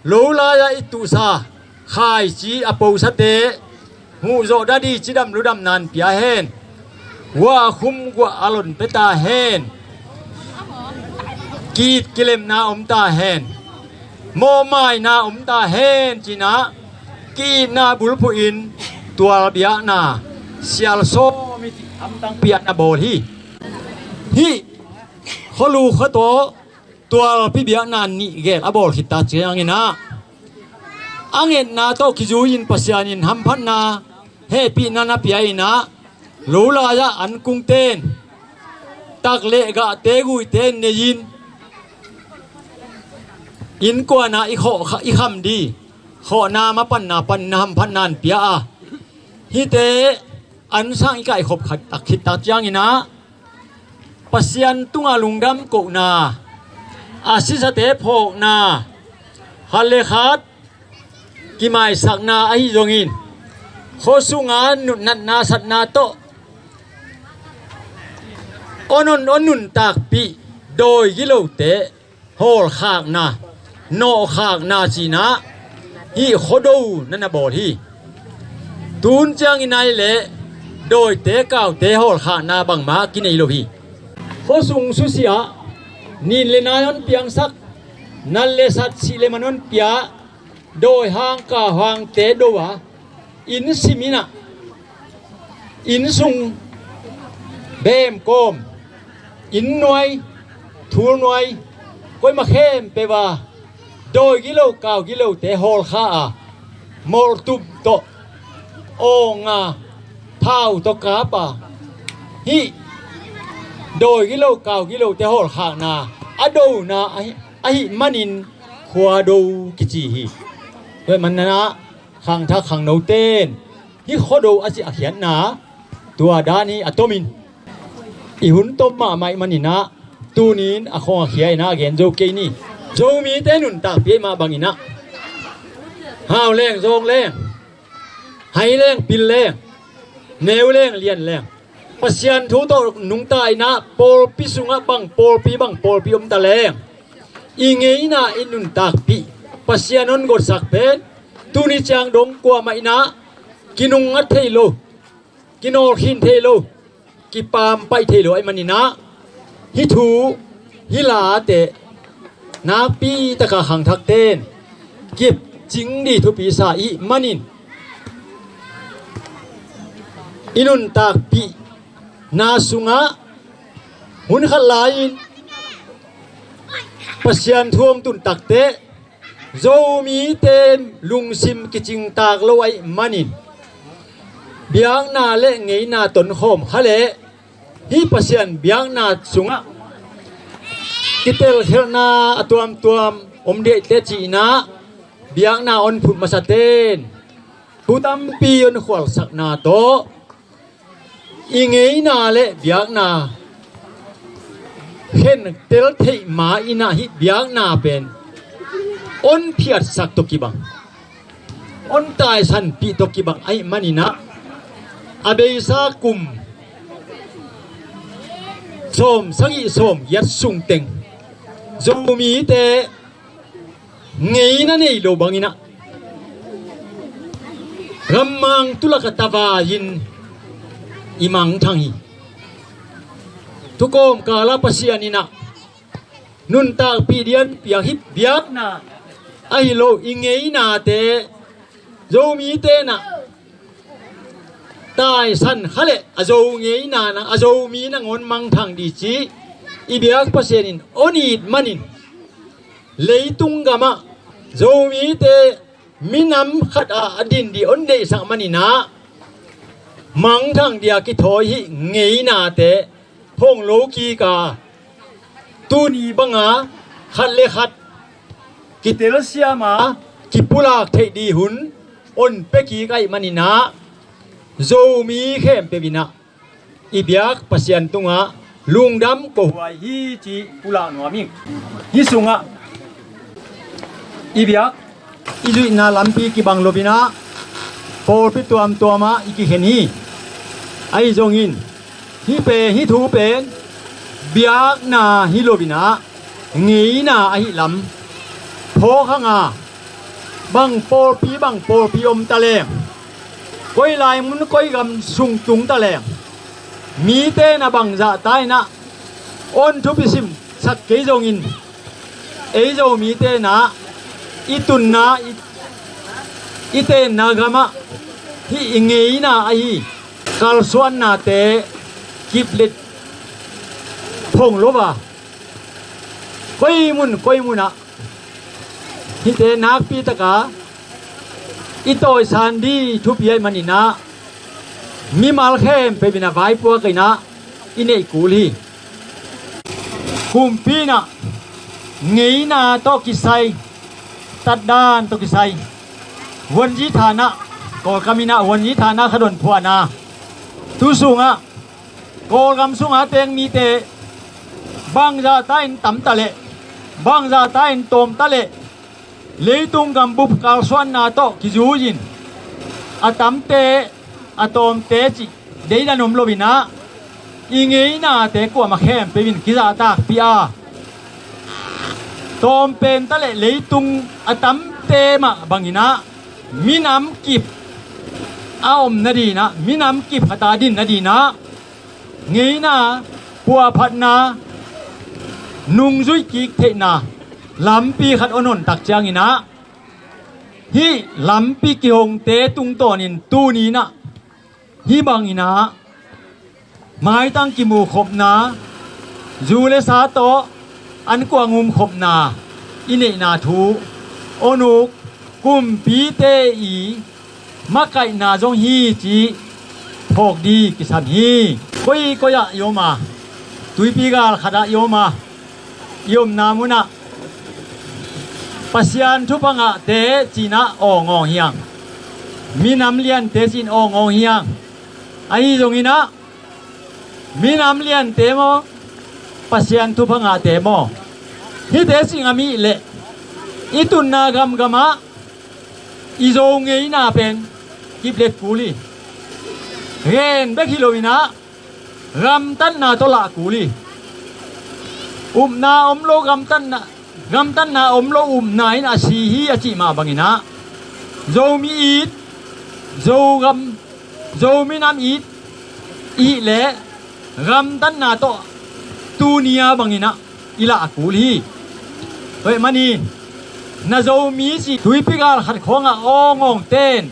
lo lai-ah i tuhsa khaici a posate hmuhzawh dadi cidam ludam nan pia hen. Guah a khum guah a lon pia ta hen. Ki-it kilemna om ta hen. Mawhmaina om ta hen cinah ki-itna bulphuh in tual biakna sial sawm i cih hamtang piakna bawl hi. Hih khualu khua tawh tualpi biakna nih gel a bawl khit tak cianginah a ngetna tawh kizui-in Pasian in hamphatna hehpihna na pia inah lo lai-ah an kungten tak le gahte guite nei-in innkuanah i khawh, i kham di khawhna mapanna pan na hamphatna an pia a, hihte an sang i kaihkhop khat tak khit tak cianginah Pasian tungah lungdam kohna, a sisate phawkna, khat le khat kimaisakna ahi zongin khua sunga nutnatna satna tawh onon on nuntakpih dawi gilote hawlkhakna, nawhkhakna cinah hih khuado na na bawl hi. Tun ciangin ahi leh dawite kaute hawlkhakna bangmah kinei lo hi. Khua sung susiah nin le nai on piangsak, nat le sat, sih le man on pia, dawi hang kau hangte do a, inn sim inah, inn sung beem kawm, inn nuai, thul nuai, koima khempeuh a dawi gilo kau gilote hawlkha a, mawltup tawh awng a, phau tawh kap a, hih dawi gilo kau gilote hawlkhakna a dona ahi, ahih manin khuado kici hi. Tua ahih manin ah khangthak khangnoten hih khuado a cih a khiatna tua dan hi. A tomin i hun tom mahmah ahih manin ah tunin a khawng a khia inah a gen zo kei ni. Zomite nuntakpih ahih mah bangin ah hau leng zawng leng, hai leng pil leng, neu leng lian leng, Pasian thu tawh nungta inah pawlpi sungah bang pawlpi bang pawlpi om ta leng, i ngeina i nuntakpih Pasian hon gotsak pen tuni ciang dong kuamah inah kinungngat thei lo, kinawlkhin thei lo, kipampaih thei lo ahih manin ah hih thu, hih late nakpi taka khangthakten kipcing ding thupi sa ahih manin i nuntakpihna sungah hun khat lai-in Pasian thu hong tun takteh Zomite lungsim kicingtak lo ahih manin biakna le ngeina tonkhawm kha leh hih Pasian biakna sungah kitelkhialhna a tuamtuam om ding ahih teh ci-in ah biakna hong phut masaten thu tampi hong khualsakna tawh i ngeina le biakna khentel theih ma-in ah hih biakna pen hong phiatsak tawh kibang, hong taisanpih tawh kibang ahih manin ah a beisa kum sawm sagih sawm giat sung teng Zomite ngeina nei lo bangin ah gammang tulak ah tavai-in i mangthang hi. Thukawm kal ah Pasian in ah nuntakpih ding hong piak hih biakna ahi lo i ngeinate Zomite in ah taisan kha leh a Zo ngeina nang, a Zomi nangawn mangthang ding ci i biak Pasian in hong it manin leitung gamah Zomite minam khat a a din ding hong deihsak manin ah mangthang ding a kithawi hih ngeinate phawng lo kik a, tuni banga khat le khat kitelsiam a kipulak theih ding hun hong pia kik ahih manin ah, Zomi khempeuh in ah i biak Pasian tungah lungdam ko huai hi cih pulak nuam ing. Hih sungah i biak i zuihna lampi kibang lo-in ah, pawlpi tuamtuam ah i kikhen hi. Ahi zongin hih pen, hih thu pen biakna hi lo-in ah, ngeina ahih lam phawk hang a, bang pawlpi bang pawlpi om ta leng, koi lai mun koi gam sung tung ta leng, mite in ah bangzah ta in ah hong thupi simsak kei zongin, ei Zomite in ah i tunna, i, i tenna gamah hih i ngeina ahi kalsuannate kip let phong lo a, koi mun koi munah hihte nakpi taka i tawisang ding thupi ahih manin ah, mimal khempeuh in ah vaipuak in ah i neih kul hi. Kumpi in ah ngeina tawh kisai, tatdan tawh kisai, vuanzi thanah, Kawlkam in ah vuanzi thanah khat hong phuan a, tu sungah Kawlgam sunga teng mite bangzah ta in tam ta leh, bangzah ta in tawm ta leh, leitung gambup kalsuanna tawh kizui-in, a tamte, a tawmte cih deidan om lo-in ah, i ngeinate kuamah khempeuh in kizahtakpih a, tawm pen ta leh leitung a tamte mah bangin ah, minam kip a om nadingin ah, minam kip khat a din nadingin ah, ngeina, puahphatna, nungzuih kik theihna lampi khat hong hon tak ciangin ah, hih lampi kihongte tungtawnin tuni in ah, hih bangin ah maitang kimukhopna, zu le sa tawh an kuang umkhopna i neihna thu hong uk kumpite i makaihna zong hi cih phawk ding kisam hi. Koi koi ah i om a, tuipi gal khat ah i om a, i omna munah Pasian thupha ngahte ci-in ah awngawng hi hang. Minam liante ci-in awngawng hi hang. Ahi zongin ah, minam liante maw, Pasian thupha ngahte maw, hihte cih ngam i hih leh, i tunna gamgamah i Zo ngeina pen kip let kul hi. Gen bek hi lo-in ah, gamtatna tawh lah kul hi. Upna om lo gamtatna, gamtatna om lo upna in a si hi a cih mah bangin ah, Zomi it, Zogam, Zomi nam it i hih leh gamtatna tawh tuni a bangin ah i lah kul hi. Tua ahih manin na Zomi cih tuipi gal khat khawngah awngawngte in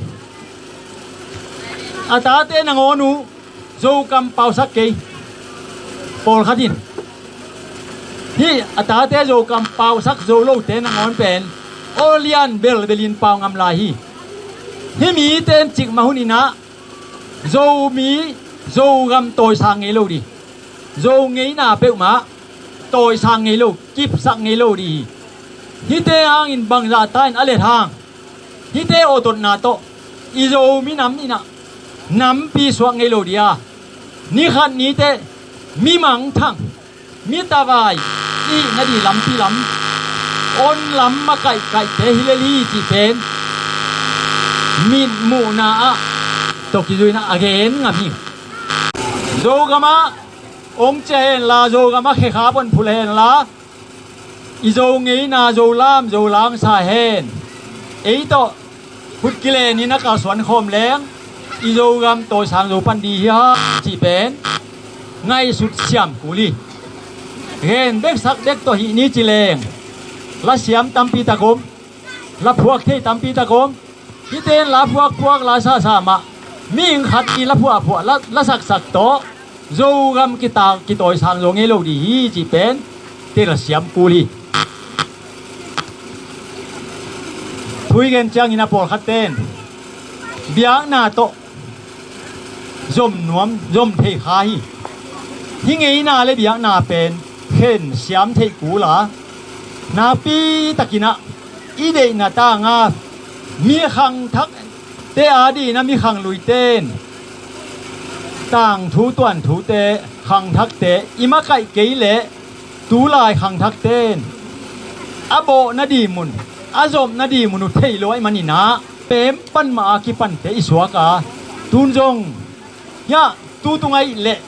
a tate nangawn uh Zokam pausak kei. Pawlkhat in hih a tate Zokam pausak zo lote nangawn pen aw lian belbelin pau ngam lai hi. Hih mite in cikmah hunin ah Zomi, Zogam tawisang ngei lo ding, Zo ngeina peuhmah tawisang ngei lo, kipsak ngei lo ding hi. Hihte hangin bangzah ta in a let hang, hihte awtotna tawh i Zo minam in ah nampi suak ngei lo ding a, nikhat niteh mi mangthang, mi tavai i hih nading lampi lam, hong lam makaihkaihte hi lel hi cih pen mitmuhna ah tawh kizui-in ah a gen ngam hi. Zogamah hong cia hen la, Zogamah khekhap hong phulh hen la, i Zo ngeina Zo lam Zo langsa hen. Ei tawh khut kilenin a kalsuan khawm leng i Zogam tawisang zo pan ding hi hang cih pen ngaihsut siam kul hi. Gen bek sak bek tawh hih ni ci leng, lasiam tampi tak om, laphuak thei tampi tak om. Hihte in la phuakphuak, la sahsah mah, mihing khat in la phuahphuah, la, la saksak tawh Zogam kita, kitawisang zo ngei lo ding hi cih pen telsiam kul hi. Thu i gen ciangin a pawlkhatte in biakna tawh zom nuam, zom thei kha hi. Hih ngeina le biakna pen khensiam theih kul a, nakpi takin ah I deihna tanga mi khangthakte adingin a mi khangluite in tangthu tuanthute, khangthakte i makaih kei leh tulai khangthakte in a bawh nading mun, a zop nading mun uh thei lo ahih manin ah, pem pan mah a kipante i suak a, tun zong hiah tu tung ahih leh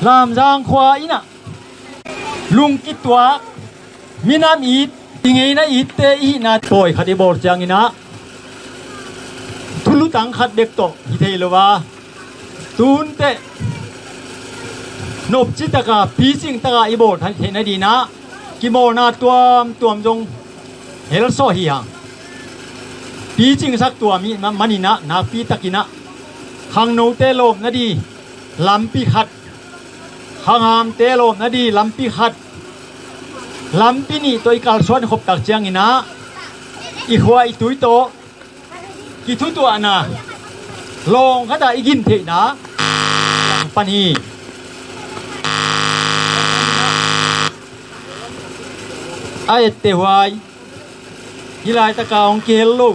Lamzang khua in ah lungkituak, minam it, i ngeina itte i hihna pawi khat i bawl ciangin ah thulutang khat bek tawh hi thei lo a, tunteh nopci taka, picing taka i bawl theih nadingin ah kimawlna tuamtuam zong hel sawh hi hang. Picingsak tuam i hih manin ah, nakpi takin ah khangnote lawp nading lampi khat, khanghamte lawp nading lampi khat, lampi nih tawh i kalsuan khop tak ciangin ah i khua i tui tawh kithutuahna, lawng khat ah i gin theihna pan hi. A etteh huai, hih laitaka hong kihel lo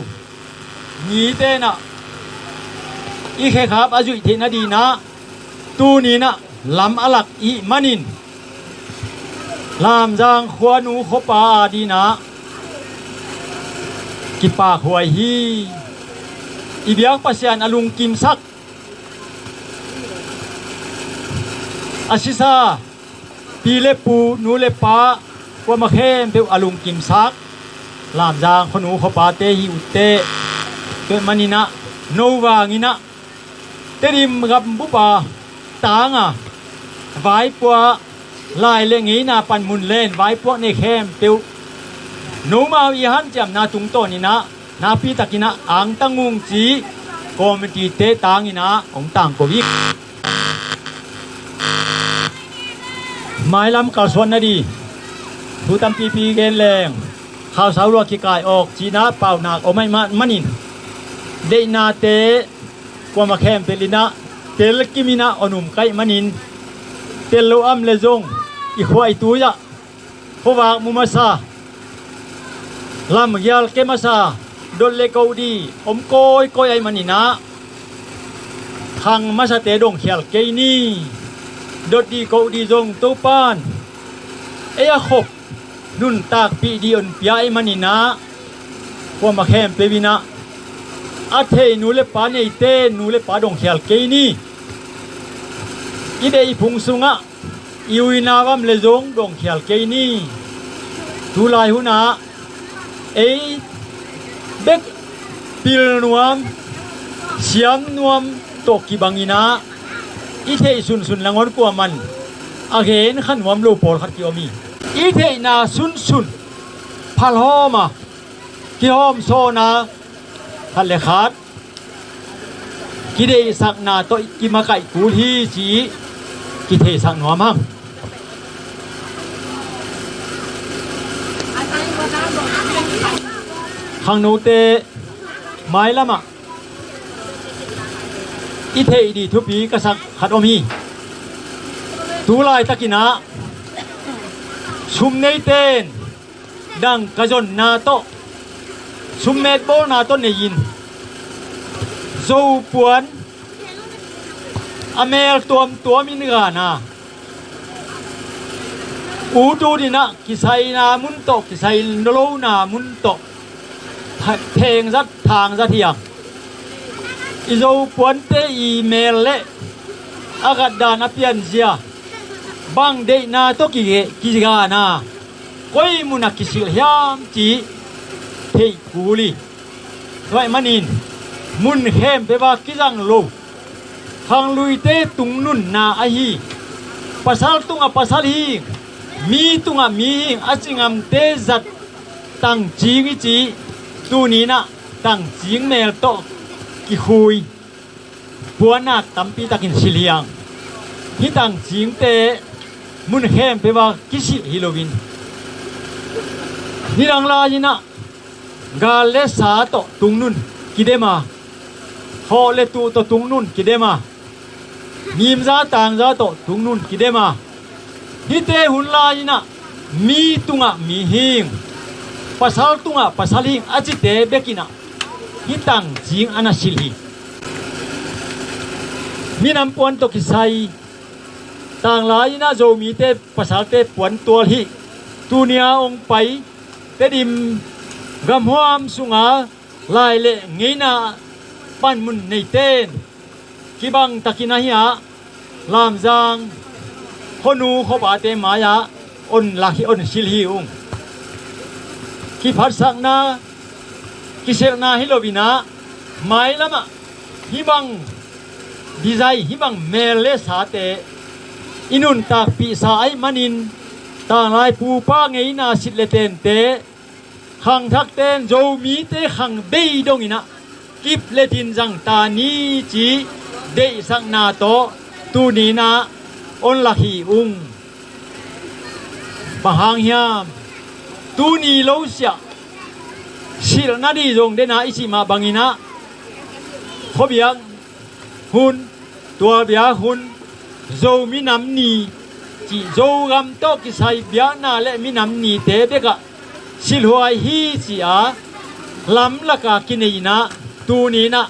mite in ah i khekhap a zuih theih nadingin ah tuni in ah lam a lak i hih manin Lamzang khuanu khuapa adingin ah kipak huai hi. I biak Pasian a lungkimsak, a sisa pi le pu, nu le pa, kuamah khempeuh a lungkimsak Lamzang khuanu khuapate hi uh teh, tua ahih manin ah no vangin ah Tedim gambup a tanga vaipuak, lai le ngeina panmun len vaipuak nei khempeuh nomau i hanciamna tungtawnin ah nakpi takin ah angtang ung ci, committee-te tangin ah hong tangko hi. Mailam kalsuan nading thu tampipi gen leng, khausau lua kikai awk cihna paunak om ahih manin, deihnate kuamah khempeuh in ah telkim in ah hong um ka hih manin, tel lo om leh zong i khua i tui ah khuavak mu masa, lamgial ke masa, dot le koh ding om kawikawi ahih manin ah, khang masate dongkhial kei ni. Dot ding koh ding zong Topan ei a khop nuntakpih ding hong pia ahih manin ah, kuamah khempeuh in ah a thei nu le pa neite, nu le pa dongkhial kei ni. I deih i phung sungah i uina om leh zong dongkhial kei ni. Tulai hunah ei bek pil nuam, siam nuam tawh kibangin ah i theih sunsun nangawn kuaman a gen kha nuam lo pawlkhat ki-om hi. I theihna sunsun phalhawm a, kihawmsawhna khat le khat kideihsakna tawh kimakaih kul hi cih kitheisak nuam hang. Khangnote mailamah i theih ding thupi ka sak khat om hi. Tulaitakin ah sum neite in dangka zonna tawh, summet bawlna tawh nei-in, Zopuan a mel tuamtuamin gana, ut ut in ah kisaina mun tawh, kisai lona mun tawh thengzat thangzat hiam? I Zopuante i mel le a gatdan a pianzia bang deihna tawh kige-, kigana, koi munah kisilh hiam cih theih kul hi. Tua ahih manin mun khempeuh a kizang lo khangluite tungnunna ahi, pasal tungah pasal hi, mi tungah mi hi, a cingamte zat tangcing i cih, tuni-in ah tangcing mel tawh kikhui puanak tampi takin silh hi hang. Hih tangcingte mun khempeuh a kisilh hi loin, nidang lai-in ah gal le sa tawh tungnun kidem a, hawh le tuh tawh tungnun kidem a, ngimza tangza tawh tungnun kidem a, hihte hun lai-in ah mi tungah mi hi. Pasal tungah pasal hing a cite bekinah hih tangcing a na silh hi. Minam puan tawh kisai tanglai inah Zomite pasalte puantual hih tunia hong pai Tedim gamhuam sunga lai le ngeina panmun neiten kibang takin ahi ah Lamzang khuanu khuapate mai-ah on lak hi, on silh hi ung. Kiphatsakna kiselhna hi loinah mailamah hih bang design, hih bang mel le sate i nuntakpihsa ahih manin tanglai pupa ngeina sit le tente khangthakten Zomite khang bei donginah kip le tin zang ta ni cih deihsakna tawh tuninah on lak hi ung. Bang hang hiam? Tuni lo siah silhna dih zong dena i cih mah banginah khuabiak hun, tualbiak hun, Zomi Nam Ni cih Zogam tawh kisai biakna le minam nite bekah silhhuai hi ci-a lamlaka kinei inah tuninah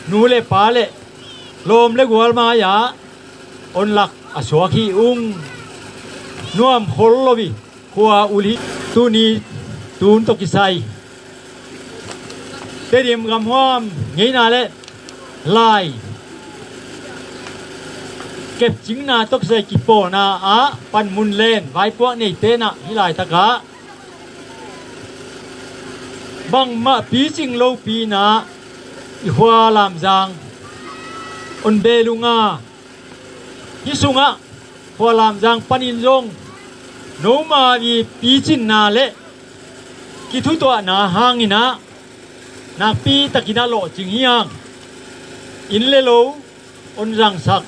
nu le pa le lawm le gual mai-ah on lak a suak hi ung. Nuam khol lo hi. Khua ul hi. Tuni tun tawh kisai Tedim gamhuam ngeina le lai kepcingna tawh kisai kipawlna ah panmun len vaipuak neitenah hih laitakah bangmah picing lopi inah i khua Lamzang on belunga hih sungah khua Lamzang panin zong noma i picinna le kithutuahna hanginah nakpi takinah lawhcing hi hang. Inn le lo on zangsak,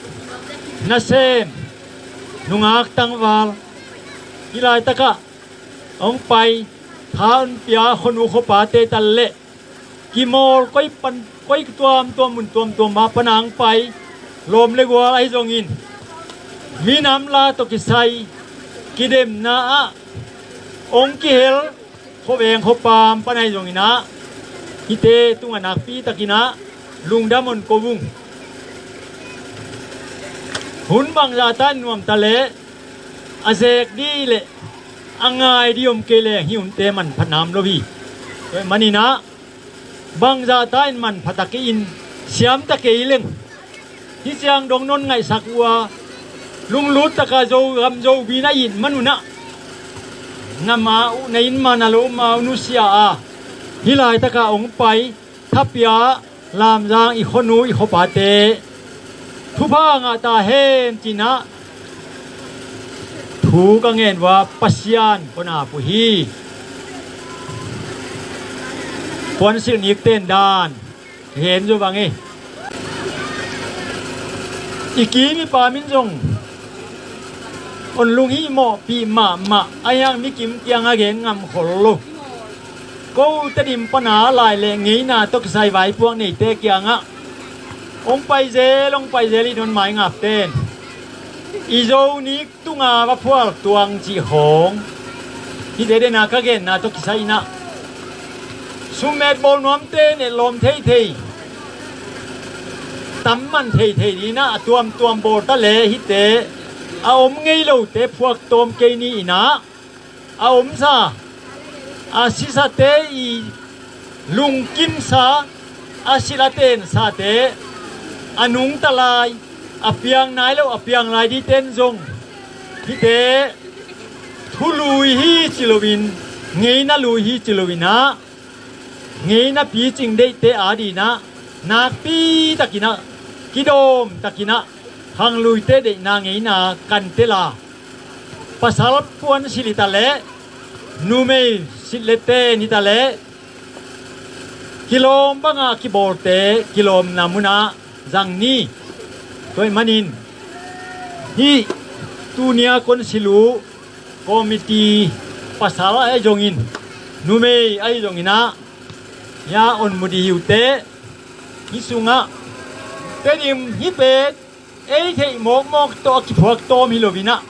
nasem, nungak tangval hih laitakah hong pai, tha hong pia khuanu khuapate tal le kimawl koi pan, koi tuamtuam mun tuamtuam mah pana hong pai lawm le gual ahi zongin minam la tawh kisai kidemna ah hong kihel khuaveng khuapam pan ahi zonginah hihte tungah nakpi takinah lungdam on ko ung. Hun bangzah ta in nuam ta leh a zek dih le a ngai dih om kei leng hih hunte manpha nam lo hi. Tua ahih maninah bangzah ta in manpha ta kei in, siam ta kei leng hih ciang dong non ngaihsak uh a lunglut taka Zogam Zomi na it manunah na ma uh, na inn ma, na lo ma uh nusia a hih laitakah hong pai thapia Lamzang i khuanu i khuapate thupha ngah ta hen cinah thu ka ngen uh a Pasian kong ap uh hi. Puansilh nikten dan gen zo bang e. I kim i pam in zong on lunghimawhpih mahmah a hiang mikim kiangah gen ngam khol lo. Ko Tedim pana lai le ngeina tawh kisai vaipuak neite kiangah hong pai zel, hong pai zel i non mai ngapten i Zo nik tunga va phual tuang cih khawng hihte dena ka genna tawh kisai inah summet bawl nuamte netlawm theithei, tam man theithei dinah a tuamtuam bawl ta le hihte a om ngei lote phuak tawm kei ni inah a omsa, a sisate i lungkimsa, a silh a tensate, a nungta lai, a piang nai lo a piang lai diten zong hihte thu lui hi ci loin, ngeina lui hi ci loinah ngeina picing deihte adinah nakpi takinah kidawm takinah khangluite deihna ngeina kan tel a, pasal puan silh hi ta leh, numei silh le ten hi ta leh, kilawm banga kibawlte kilawmna munah zang ni. Tua ahih manin hih tunia kong silh uh committee pasal ahi zongin, numei ahi zonginah hia on mu dih hi uh teh. Hih sungah Tedim hih pen ei theih mawkmawk tawh a kiphuak tawm hi loinah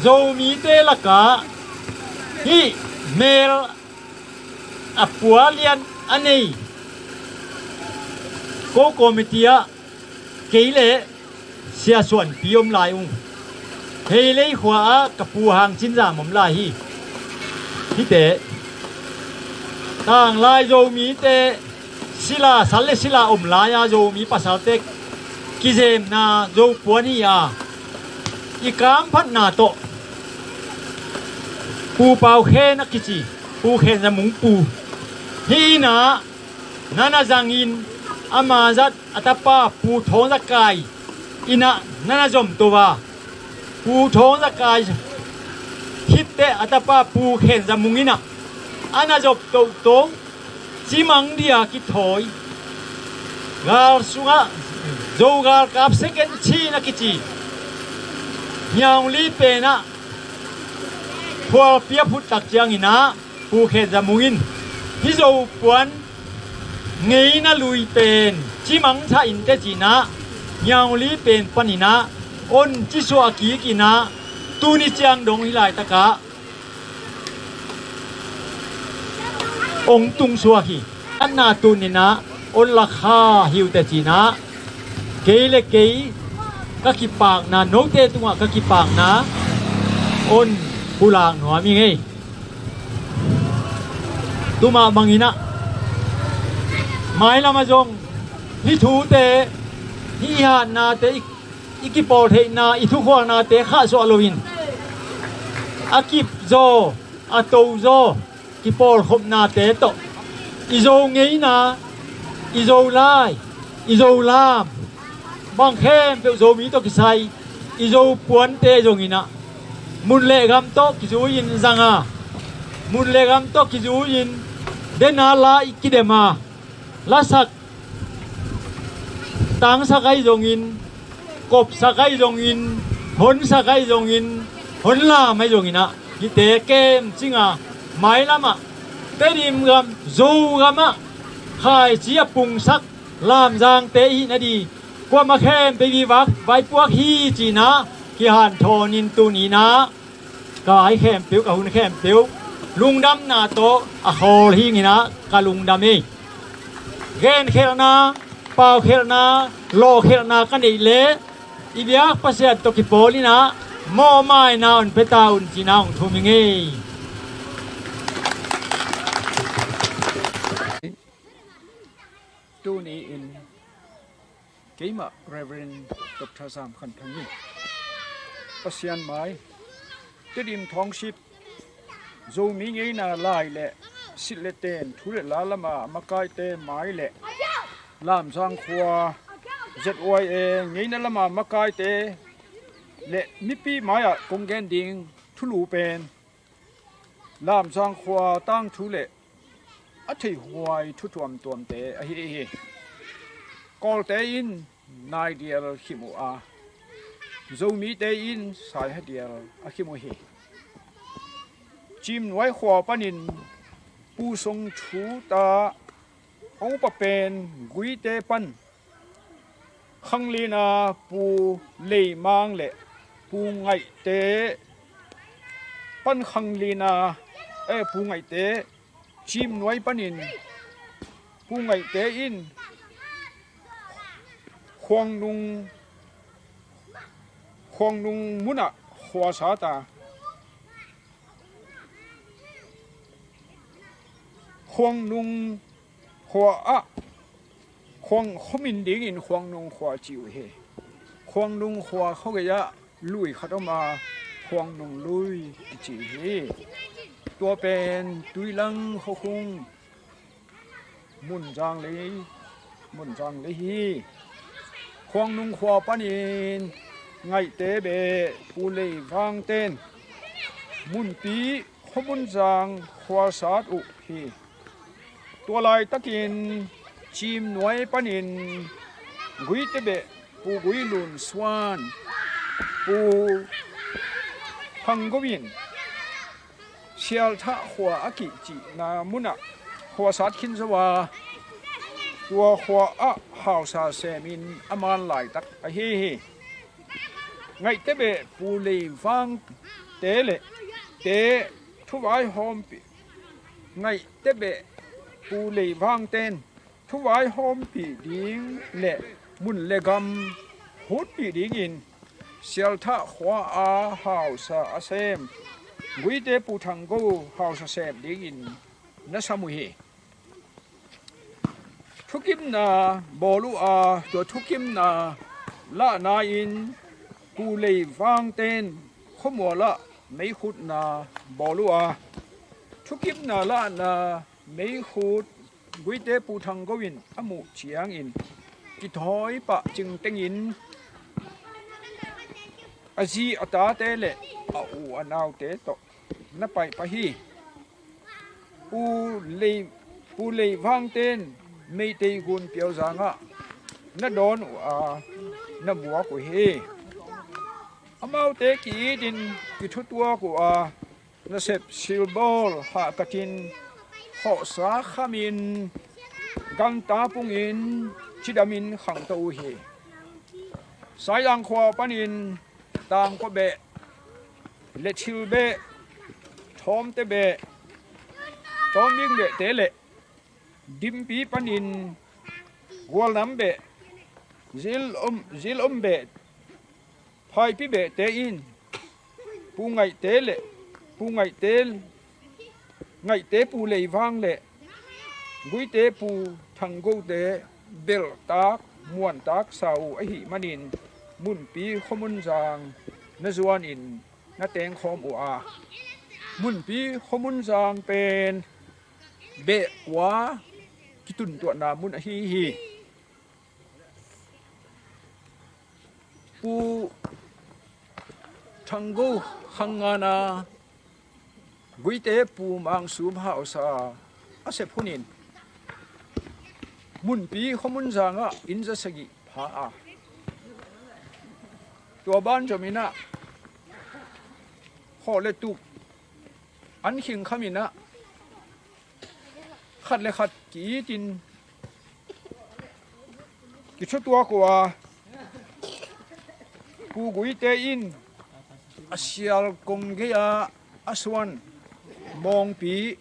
Zomite lakah hih Mel a pua lian a nei ko committee ah kei le Sia Suanpi om lai ung. Heilei khua ah ka pu Hang Cin Zam om lai hi. Hihte tanglai Zomite sila, sal le sila om lai-a Zomi pasalte kizemna Zopuan hi a, i kamphatna tawh Pu Pau Khen a kici, Pu Khen Za Mung pu hi inah, na na zangin ama zat a tapa Pu Thawng Za Kai inah na na zomto a, Pu Thawng Za Kai khitteh a tapa Pu Khen Za Mung inah a na zomto to, cimang dia kithawi gal sungah Zo galkap second chin a kici Nyaungli penah khualpi a phuttak cianginah Pu Khen Za Mung in hih Zopuan ngeina lui pen cimang thah in teh cinah Nyaungli pen paninah on cisuah kikinah tuni ciang dong hih laitakah ong tungsuak hi. Anna tuninah on lakha hi uh teh cinah kei le kei ka kipakna, note tungah ka kipakna on pulak nuam hi ngei. Tumah banginah mailamah zong hih thute, hih i hatnate, i, i kipawltheihna, i thukhualnate khahsuah loin a kipzaw, a tozaw kipawlkhopnate tawh i Zo ngeina, i Zo lai, i Zo lam, bang khempeuh Zomi tawh kisai i Zopuante zonginah mun le gam tawh kizui-in zanga, mun le gam tawh kizui-in dena la i kidema, lasak, tangsak ahi zongin, kopsak ahi zongin, honsak ahi zongin, honlam ahi zonginah hihte kemcinga mailamah Tedim gam, Zo gamah khaici a pungsak Lamzangte ihih nading kuamah khempeuh i vak vaipuak hi cinah kihanthawnin tuninah ka ai khempeuh, ka hun khempeuh lungdamna tawh a khawl hi inginah ka lungdam hi. Genkhelhna, paukhelhna, lawhkhelhna ka neih leh i biak Pasian tawh kipawl inah mawhmaina hong pia ta un cinah hong thum hi ngei. Tuni-in keimah Reverend Doctor Zam Khan Thang in Pasian mai, Tedim Township Zomi ngeina lai le silh le ten thu le la lama makaite mai le Lamzang khua Z Y A ngeina lama makaite le mipi mai-ah kong gen ding thulu pen Lamzang khua tangthu le a theihhuai thu tuamtuamte ahi hi. Kawlte in naidial khim uh a, Zomite in saihadial a khim uh hi. Cimnuai khua panin Pu Song Thu ta a upa pen Guite pan khanglina Pu Leimang le Pu Ngaihte pan khanglina, eh, Pu Ngaihte Cimnuai panin Pu Ngaihte in Khuangnung, Khuangnung munah khua sat a, Khuangnung khua ah Khuang khuamin dingin Khuangnung khua ci uh hi. Khuangnung khua khuagei-ah lui khat om a, Khuangnung lui kici hi. Tua pen Tuilang khuakhung Munzang lei, Munzang lei hi. Khuangnung khua panin Ngaihte beh Pu Leivang ten Munpi khua Munzang khua sat uh hi. Tua laitakin Cimnuai panin Guite beh Pu Gui Lun Suan, Pu Phang Go in Sialthah khua a kihcihna munah khua sat khin zo a, tua khua ah hausa semin a man laitak ahi hi. Ngaihte beh Pu Leivang te le te thuvai hawmpih Ngaihte beh Pu Leivangten thuvai hawmpih ding le mun le gam hutpih dingin Sialthah khua-a hausa a sem Guite Pu Thanggo hausa sem dingin na sam uh hi. Thukimna bawl uh a, tua thukimna lahna-in Pu Leivangten khuamualah meikhutna bawl uh a, thukimna lahna meikhut Guite Pu Thanggo in a muh ciangin kithawi pah cingtengin a zi a tate le a u a naute tawh na paipah hi. Pu Lei, Pu Leivangten Meitei Gun Piauzangah na dawn uh a, na buak uh hi. Amaute ki-itin kithutuak uh a, nasep silbawl hahkatin khawhsa khamin ganta pungin cidamin khangto uh hi. Saizang khua panin tangkua beh, lethil beh, thawmte beh, tawmbing behte le dimpi panin gualnam beh, zil om, zil om beh, phaipi behte in Pu Ngaihte le Pu Ngaihte, Ngaihte Pu Leivang le Guite Pu Thanggote belhtak muantak sa uh ahih manin Munpi Khuamunzang na zuanin na tengkhawm uh a, Munpi Khuamunzang pen beh ua kituntuahna mun ahi hi. Pu Thanggo khangngana Guite Pu Mangsum hausa a sep hunin Munpi Khuamunzangah inn za sagih pha a, tua banzominah khawh le tuk an khingkhaminah khat le khat ki-itin kithutuak uh a, Pu Guite in a sial kong gei-ah a suan mawngpi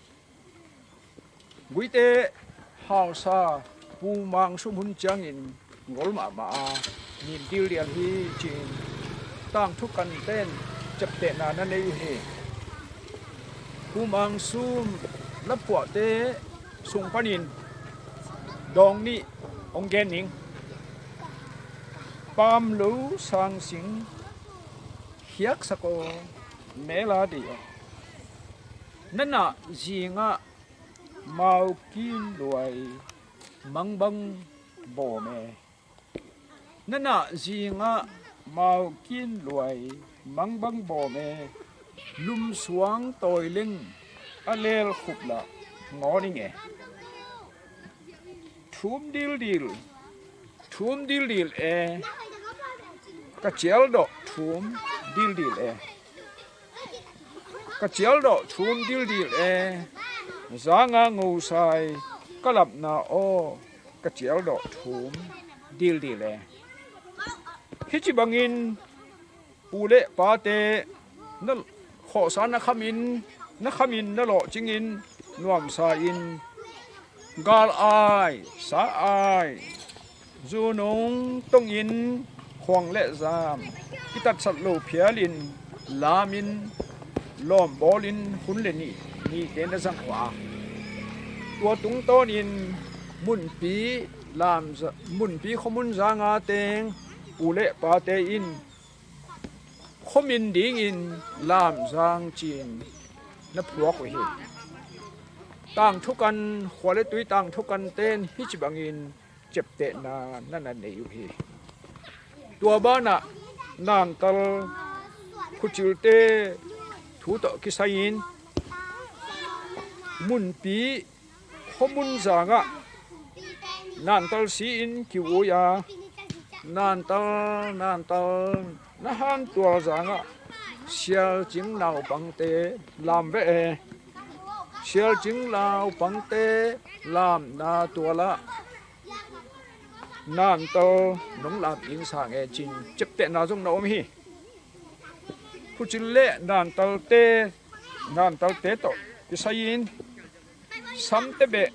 Guite hausa Pu Mangsum hun ciangin ngol mahmah a, nin dildial hi ci-in tangthu kanten ciaptehna na nei uh hi. Pu Mangsum laphuahte sung panin dawng nih hong gen ning. Pamlo sangsing khiaksak aw, mela dei aw. Na nah zingah maukin luai mangbang bawm e. Na nah zingah maukin luai mangbang bawm e. Lumsuang tawileng a lelkhup lah ngawning e. Thum dildil, thum dildil e. Ka cialdawh thum dildil e. Ka cialdawh thum dildil e. Zanga ngosai ka lapna aw, ka cialdawh thum dildil e. Hih ci bangin pu le pate na khawhsa na khamin, na khamin na lawhcingin nuamsa in gal ai, sa ai, zunung tongin khuang le zam kitatsat lo phialin lamin lawmbawlin hun le nih nihte na zang uh a, tua tungtawnin Munpi lam za-, Munpi khuamun zanga teng pu le pate in khuamin dingin lamzang cin na phuak uh hi. Tangthukan, khua le tui tangthukan ten hih ci bangin ciaptehna na na nei uh hi. Tua banah Nantal khucilte thu tawh kisai-in Munpi khuamun zangah Nantal si-in kiu-ui a, Nantal, Nantal na hantual zangah Sialcing naupangte lam veh e. Sialcing naupangte lamna tualah Nantal nong lam ding sang e cin ciaptehna zong na om hi. Khucil le Nantalte, Nantalte tawh kisai-in Samtebeh,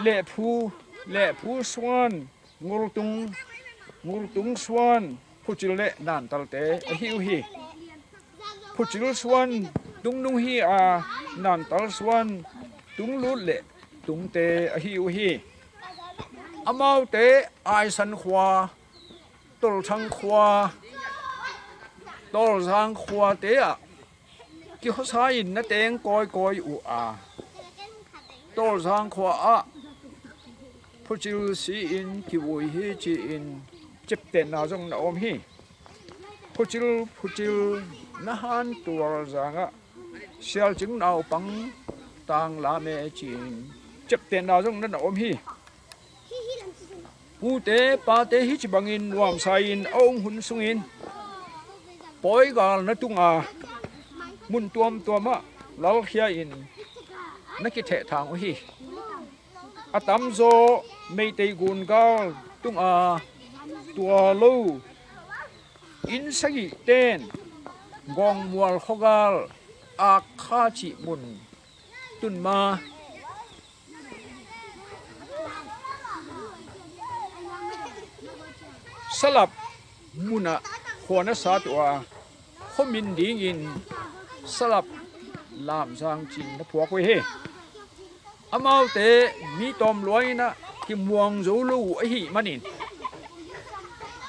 Lehphu, Lehphu suan, Ngultung, Ngultung suan, Phucil le Nantalte ahi uh hi. Phucil suan Tungnung hi a, Nantal suan Tunglut le Tungte ahi uh hi. Amaute Aisan khua, Tolthang khua, Tolzang khuate ah kikhuasa in na teng kawikawi uh a, Tolzang khua ah Phucil si-in kivui hi ci-in ciaptehna zong na om hi. Phucil, Phucil na han tual zangah Sialcing naupang tang lam e ci-in ciaptehna zong na na om hi. Pute pate hih ci bangin nuamsa-in a ong hun sungin pawigal na tunga mun tuamtuamah lalkhia-in na kithehthang uh hi. A tamzaw Meitei gungal tunga tua lo inn sagihten Gawngmual khuagal Akkha cih mun tunma Salap munah khua na sat uh a, khuamin dingin Salap Lamzang cin na phuak uh hi. Amaute mi tawm luai inah kimuang zo lo uh ahih manin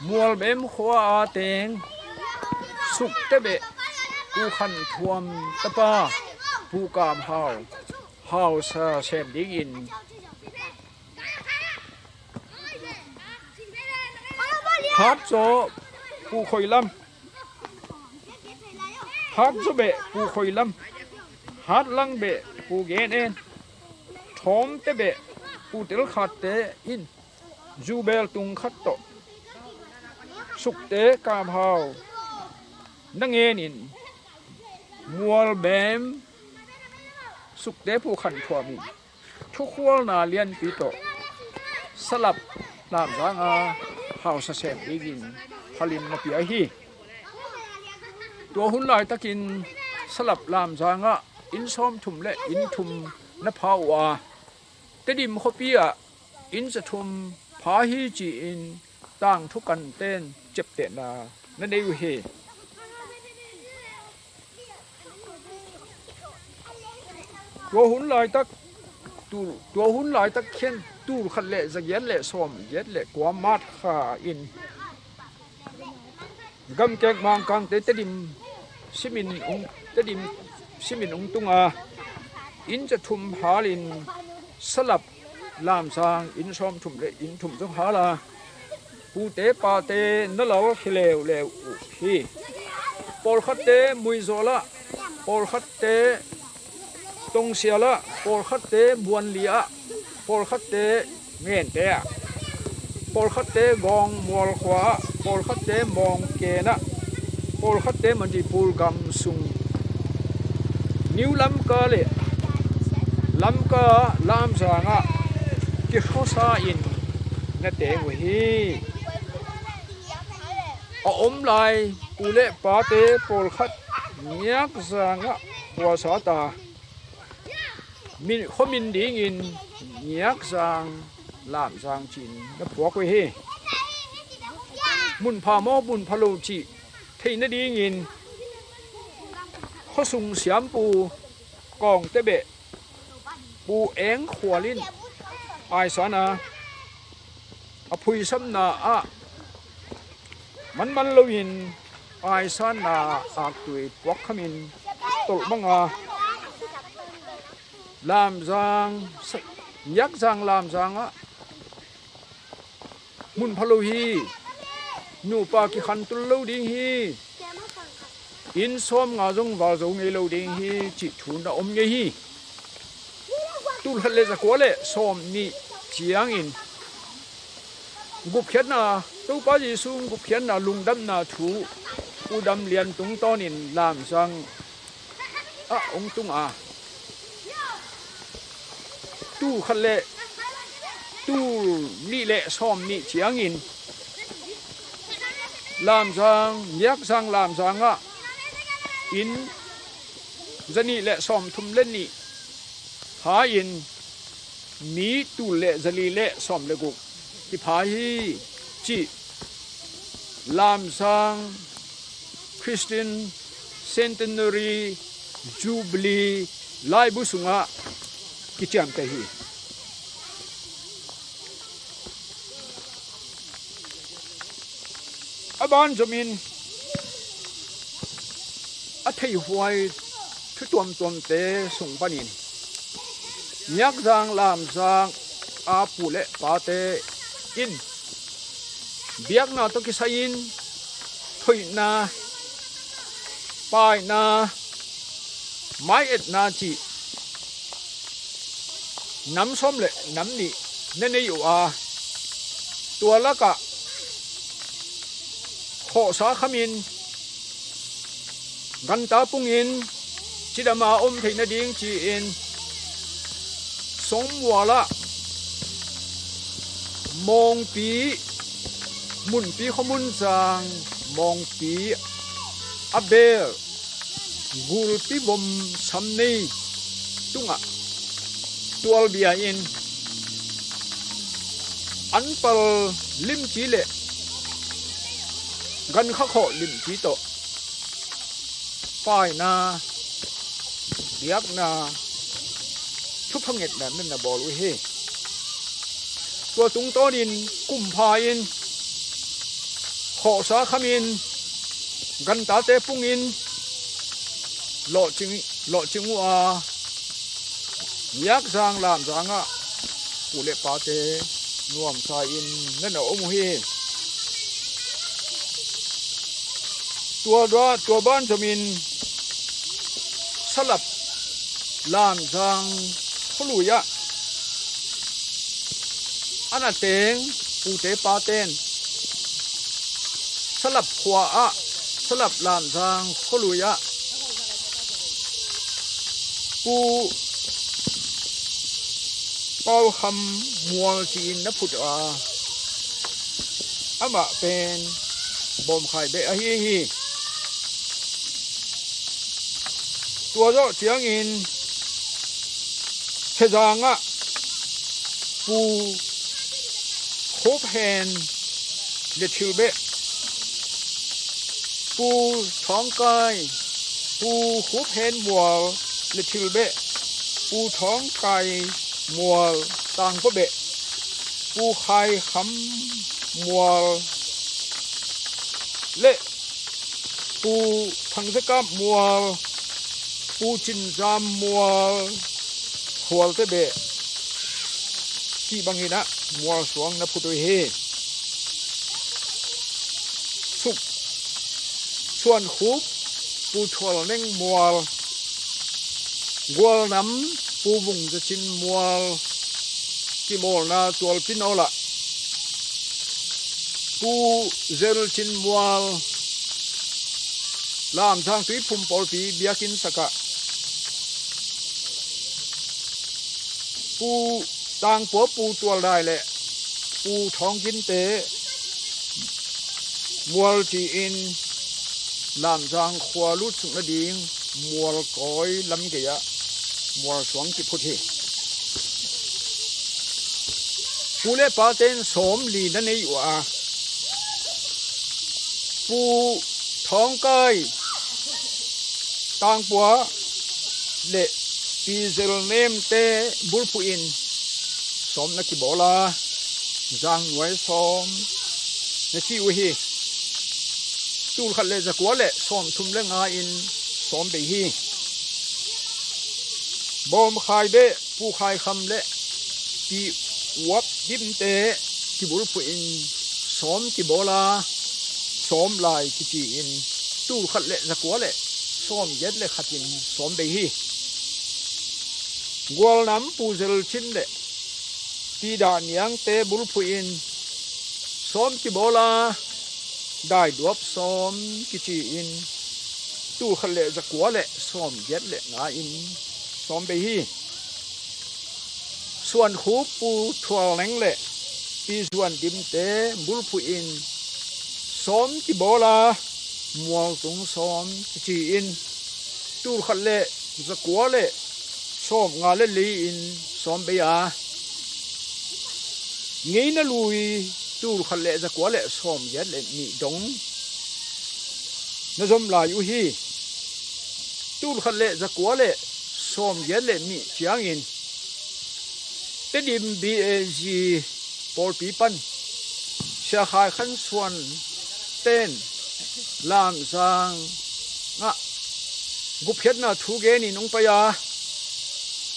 Mualbem khua a teng Suktebeh Pu Khan Thuam tapa Pu Kam Hau hausa sem dingin Hatzaw Pu Khoi Lam, Hatzaw beh Pu Khoi Lam, Hatlang beh Pu Gen En, Thawmte beh Pu Tel Khatte in zubel tung khat tawh Sukte Kam Hau na ngenin Mualbem Sukte Pu Khan Thuam in thukhualna lianpi tawh Salap Lamzang a hausa sem dingin phalin na pia hi. Tua hun laitakin Salap Lamzang ah inn sawmthum le inn thum na pha uh a, Tedim khuapi ah inn za thum pha hi ci-in tangthu kanten ciaptehna na nei uh hi. Tua hun laitak tul, tua hun laitak khian tul khat le za giat le sawm giat le kua mat kha in Gamkek Mangkangte Tedim simin ung, Tedim simin ung tunga inn za thum halin Salap Lamzang inn sawmthum le inn thum zong hala pute pate na lal hi leuleu uh hi. Pawlkhatte Muizawl ah, pawlkhatte Tongsial ah, pawlkhatte Buanli ah, pawlkhatte Ngente ah, pawlkhatte Gawng Mualkhua ah, pawlkhatte Mawngken ah, pawlkhatte Manipur gam sung New Lamka le Lamka Lamzang ah kikhuasa in na teng uh hi. A om lai pu le pate pawlkhat Ngiakzang ah khuasa ta, min, khuamin dingin Ngiakzang Lamzang cin na phuak uh hi. Mun pha maw, mun pha lo cih theih nadingin khuasung siampu Kawngte beh Pu Eng Khual in aisan a, a phuisapna ah manman loin aisanna aktui puakkhamin tolh banga Lamzang, Ngiakzang Lamzang ah mun pha lo hi, nupa kikhan tul lo ding hi, inn sawm nga zong val zo ngei lo ding hi cih thu na om ngei hi. Tul khat le za kua le sawm nih ciangin gupkhiatna, Topa Jesu gupkhiatna lungdamna thu U Dam Lian tungtawnin Lamzang ah ong tung a, tul khat le tul nih le sawm nih ciangin Lamzang, Ngiakzang Lamzang ah inn za nih le sawm thum le nih pha-in mi tul le zali le sawm le guk kipha hi cih Lamsang Christian Centenary Jubilee laibu sungah kiciamteh hi. A banzomin a theihhuai thu tuamtuamte sung panin Niakzang Lamsang a pu le pate in biakna tawh kisai-in thoihna, paina, mai-etna cih nam sawm le nam nih na nei uh a, tua lakah khawhsa khamin ganta pungin cidama om theih nading ci-in Songmual ah Mawngpi, Munpi khuamunzang Mawngpi a bel Gulpi vom sam nei tungah tualbia-in anpal limci le gankhakhawh limci tawh paina, biakna, thupha ngetna na bawl uh hi. Tua tungtawnin kumpha-in khawhsa khamin gantate pungin lawhcing, lawhcing uh a, Niakzang Lamsang ah pu le pate nuamsa-in na na om uh hi. Tua, tua banzomin Salap Lamsang khualui ah a na teng pute paten Salap khua ah, Salap Lamsang khualui ah Pu Pau Kham Mual ci-in na phut a, amah pen Bawmkhai beh ahi hi. Tua zawh ciangin Khezang ah Pu Khup Hen le thil beh, Pu Thawng Kai, Pu Khup Hen Mual le thil beh, Pu Thawng Kai Mual tangkua beh, Pu Khai Kham Mual le Pu Thang Ze Kap Mual, Pu Cin Zam Mual khualte beh cih bangin ah mual suang na phut uh hi. Suk Suan Khup Pu Thual Neng Mual, Gualnam Pu Vung Za Cin Mual kimawlna tualpi nawl ah Pu Zel Cin Mual Lamsang Tuiphum pawlpi biakinn sak ah Pu Tangpua Pu Tual Dai le Pu Thawng Kinte Mual ci-in Lamsang khua lutsuk nading Mual kawi lam gei ah mual suang kiphut hi. Pu le paten sawm li na nei uh a, Pu Thawng Kai Tangpua le Pi Zel Nemte bulphuh in sawm na kibawl a, zangnuai sawm na ci uh hi. Tul khat le zakua le sawm thum le nga in sawm bei hi. Bawmkhai beh Pu Khai Kham le Pi Uap Dimte kibulphuh in sawm kibawl a, sawm lai kici in tul khat le zakua le sawm giat le khat in sawm bei hi. Gualnam Pu Zel Cin le Pi Dah Niangte bulphuh in sawm kibawl a, daiduap sawm kici in tul khat le zakua le sawm giat le nga in sawm bei hi. Suan Khup Pu Thual Neng le Pi Zuan Dimte bulphuh in sawm kibawl a, mualtung sawm kici in tul khat le zakua le sawmnga le li in sawm bei a, ngeina lui tul khat le zakua le sawmgiat le nih dong na zom lai uh hi. Tul khat le zakua le sawmgiat le nih ciangin Tedim B A G pawlpi pan Sia Khai Khan Suan ten Lamzang ah gupkhiatna thu genin hong pai a,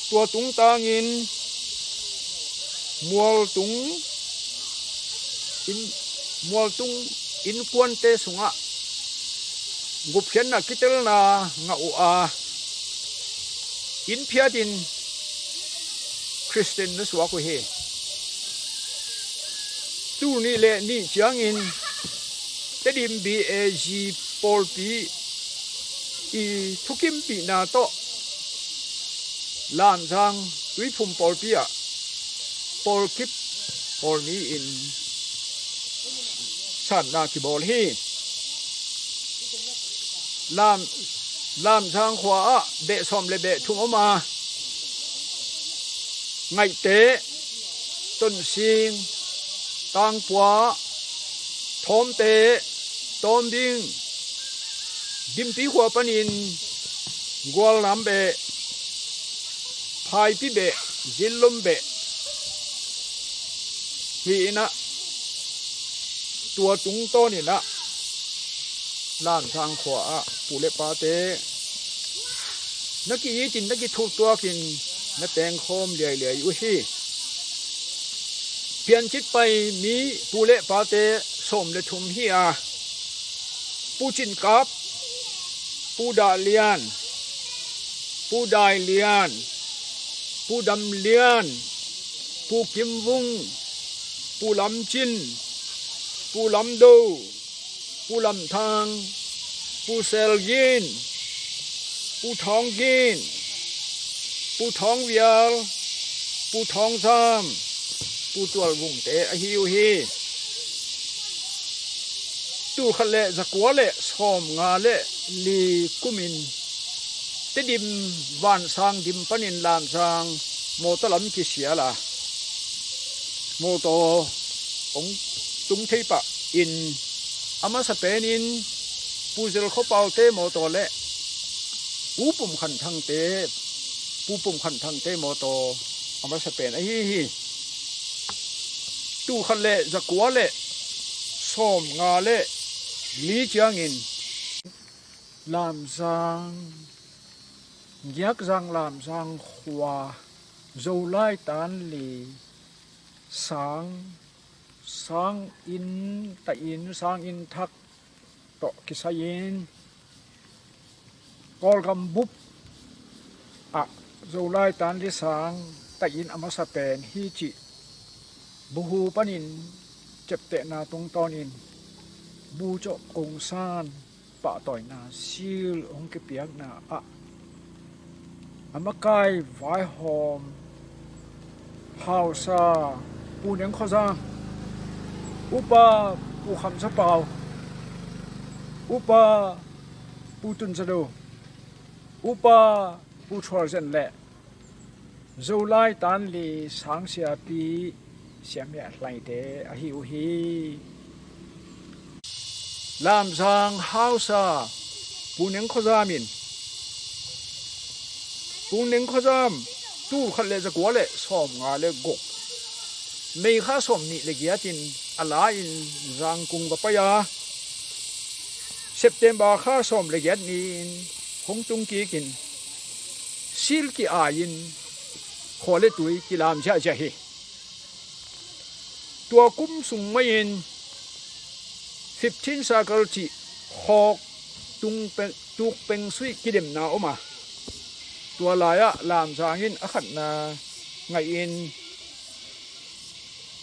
tua tungtangin mualtung inn, mualtung innkuante sungah gupkhiatna kitelna ngah uh a, inn phiatin Khristian na suak uh hi. Tul nih le nih ciangin Tedim B A G pawlpi i thukimpihna tawh Lamzang Tuiphum pawlpi ah pawlkip pawlmi in sanna kibawl hi. Lam, Lamzang khua ah beh sawm le beh thum om a, Ngaihte, Tonsing, Tangpua, Thawmte, Tawmbing, Dimpi khua panin Gualnam beh, Phaipi beh, Zillum beh hi in ah, tua tungtawnin ah Lamzang khua ah pu le pate na ki-itin na kithurtuakin na tengkhawm liailiai uh hi. Piancit pai mi pu le pate sawm le thum hi a, Pu Cin Kap, Pu Dah Lian, Pu Dai Lian, Pu Dam Lian, Pu Kim Vung, Pu Lam Cin, Pu Lam Do, Pu Lam Thang, Pu Sel Gin, Pu Thawng Gin, Pu Thawng Vial, Pu Thawng Zam, Pu Tual Vungte ahi uh hi. Tul khat le zakua le sawmnga le li kumin Tedim vansang dim panin Lamzang mawtaw lam kisial a, mawtaw hong tung thei pah in, a masa penin Pu Zel Khua Paute mawtaw le Pu Pum Khan Thangte, Pu Pum Khan Thangte mawtaw a masa pen ahi hi. Tul khat le zakua le sawmnga le li ciangin Lamzang, Giakzang Lamzang khua Zolai tan li sang, sang inn, ta inn, sang inn thak tawh kisai-in Kawlgam bup ah Zolai tan li sang ta inn a masa pen hi cih Buhu panin ciaptehna tungtawnin Bu Cawh Kung San pahtawina sil hong kipiakna ah a makai vaihawm hausa Pu Neng Khua Zam, Upa Pu Kham Za Pau, Upa Pu Tun Za Do, Upa Pu Thual Zen le Zolai tan li sang siapi Sia Mia Hlaite ahi uh hi. Lamzang hausa Pu Neng Khua Zam in, Pu Neng Khua Zam tul khat le zakua le sawmnga le guk May kha sawmnih le giatin a la-in Zangkung va pai a, September kha sawm le giat ni-in hong tung kikin sil ki-ai-in khua le tui kilam ziahziah hi. Tua kum sung mah in fifteen circle cih khawk tung peng, tuk peng suih kidemna om a, tua lai-ah Lamzang in a khatna ngaihin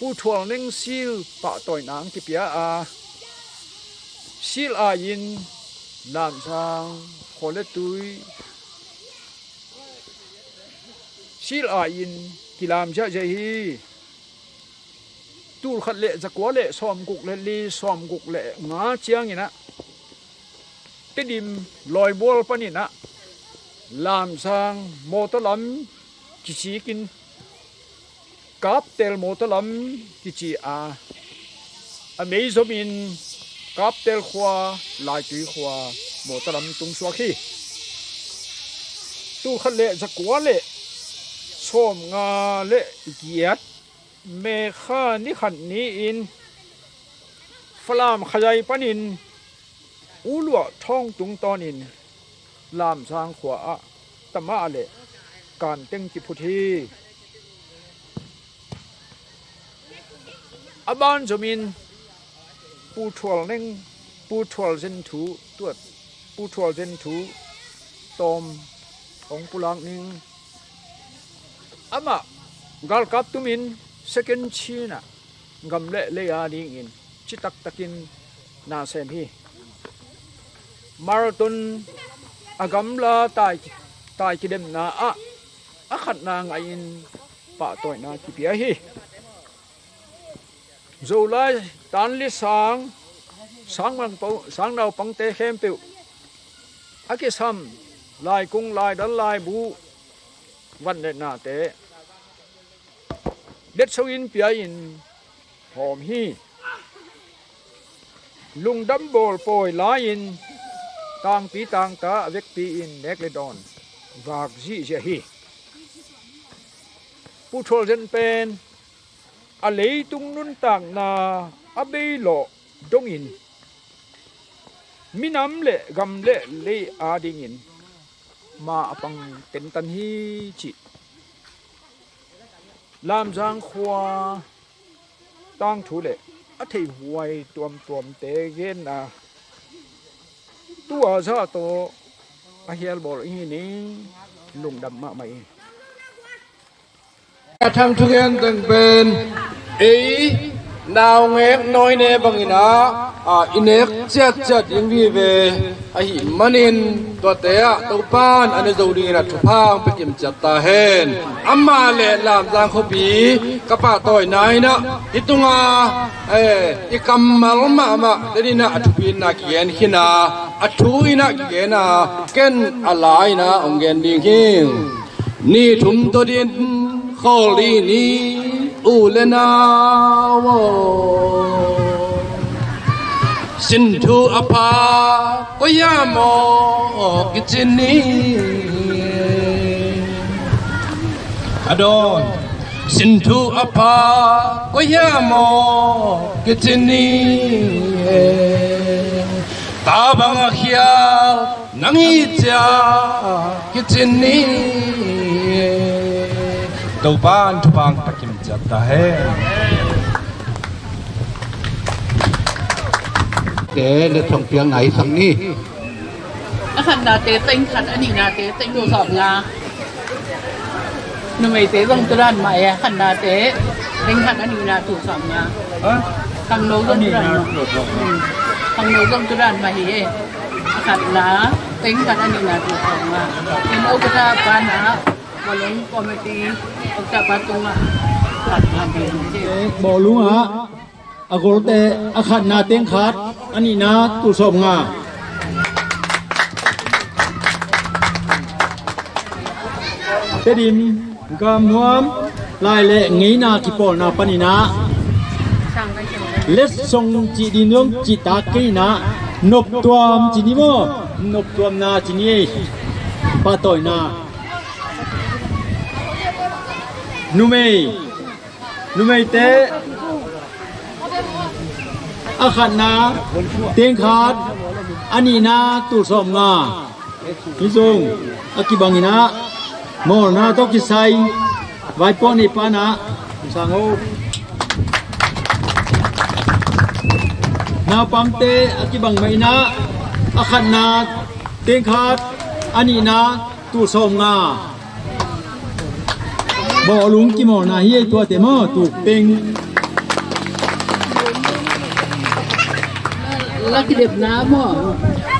Pu Thual Neng sil pahtawina ang kipia a, sil ai-in Lamzang khua le tui sil ai-in kilam ziahziah hi. Tul khat le zakua le sawmguk le li, sawmguk le nga ciangin ah Tedim Lawibual panin ah Lamzang mawtaw lam kicikin Kaptel mawtaw lam kici a, a mei zomin Kaptel khua, Laitui khua mawtaw lam tungsuak hi. Tul khat le zakua le sawmnga le giat May kha ni khat ni-in Falam khazai panin Uluah thawng tungtawnin Lamzang khua ah Tama le Kanteng kiphut hi. A ban zomin Pu Thual Neng, Pu Thual Zen Thu tuat, Pu Thual Zen Thu tawm hong pulak ning. Amah galkap tumin second chin ah gam le lei a dingin citaktakin na sem hi. Marathon a gamla tai, tai kidemna ah a khatna ngaihin pahtawina kipia hi. Zolai tanli sang, sang, mangpo, sang naupangte khempeuh a kisam laikung, laidal, laibu, van le nate letsongin pia-in hawm hi. Lungdam bawl pawi lai-in tangpi tangta a vekpi-in nek le dawn vak zihziah hi. Pu Thual Zen pen a leitung nuntakna a beilawh dongin minam le gam le lei adingin ma a pang tentan hi cih Lamzang khua tangthu le a theihhuai tuamtuamte genna tua zah tawh a hialbawl i hi ning. Lungdam mahmah i. A thang thugen teng pen ei naungek nawine bangin ah, ah, i nek ciatciat ding vive ahih manin tuate ah Topan a ne zo dingin a thupha hong pia kimciat ta hen. Amah le Lamzang khuapi ka pahtawina in ah hih tunga, eh, i kammal mahmah tenin ah a thupina kigen khin a, a thu in ah kigen a, ken a la in ah hong gen ding hi. Ni thum tawh din khawl dih ni u le nau aw. Sin thu a pha koi hiam aw kici ni. A dawn. Sin thu a pha koi hiam aw kici ni. Ta bang a khial nang hi cia kici ni. Topan thupha hong pia kimciat ta hen. Te le thong piang nai sang ni. A khatnate teng khat, a nihnate teng tul sawmnga. Numeite zong tua dan mah e, a khatnate teng khat, a nihna tul sawmnga. Ha? Khangno zong tua dan mah. Hmm. Khangno zong tua dan mah hi e. A khatna teng khat, a nihna tul sawmnga. In okata pana, bawlung committee okata pa tungah. Bawlung ah a golte, a khatna teng khat, a nihna tul sawmnga. Tedim, Gamnuam, Lai le Ngeina kipawlna panin ah letsong cih ding nuam cihtak kei in ah noptuam ci ni maw? Noptuamna ci ni ei. Pahtawina. Numei. Numeite a khatna teng khat, a nihna tul sawmnga. Hih zong a kibangin ah mawlna tawh kisai vaipuak nei pana sang o. Naupangte a kibang mah in ah a khatna teng khat, a nihna tul sawmnga. Bawlung kimawlna hi ei tuate maw, tuk teng. La kidemna maw,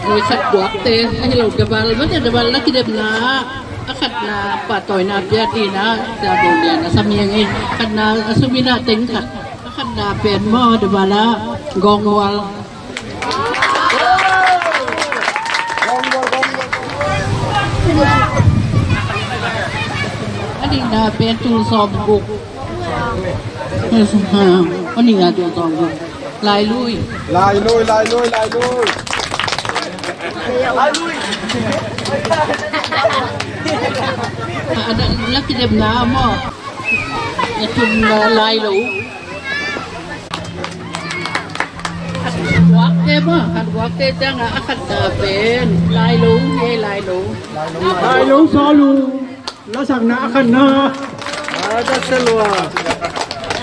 noi khat puakte, a hi lo dabal, mate dabal la kidemna, a khatna pahtawina pia tina, tia bawlna a sam hi eng ei, khatna a sumina teng khat, a khatna pen maw, dabal a, gawngmual. A nihna pen tul sawmguk. A nihna tul sawmguk. Lailui. Lailui, lailui, lailui. Lailui. A, a, la kidemna maw. A tul, a, lailo. Khat guakte maw, khat guakte ciangah a khatna pen lailo hi, lailo. Lailo sawlu. Lasakna a khatna. A, da se lua.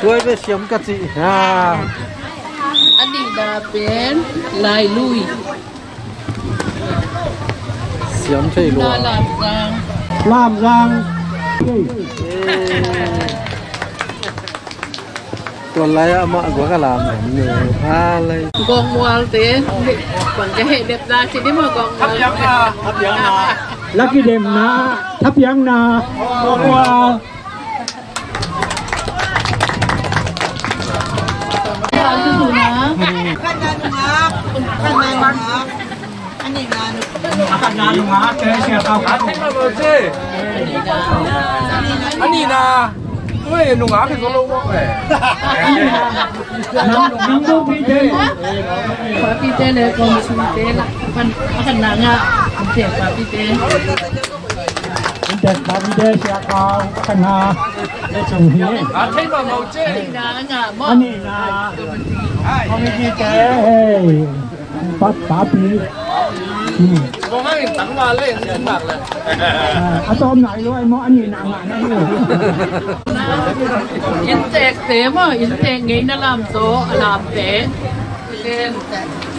Tuai ve siam ka ci. A. A nihna pen lailui. Siam thei lua. Na Lamzang. Lamzang. Tua lai-ah amah guak a lam. Gawngmual te. Bang ka heh dep na ci ni maw, Gawngmual. La kidemna, thapiakna, Gawngmual. A nihna. Ui, nungak hi zo lo mawk e. Nang, nang dopite. Papite le kong sute la. Pan, a khatna ngah. Papite. Inntek papite, Sia Kau, a khatna. Le cung hi. A thei mawkmawk ci. A nihna ngah maw. A nihna. Committee te, hei. Pat, papi. Hmm. A tawm nai lo ai maw, a nihna ngah nai lo. Inntekte maw, inntek ngeina lam tawh a lamte.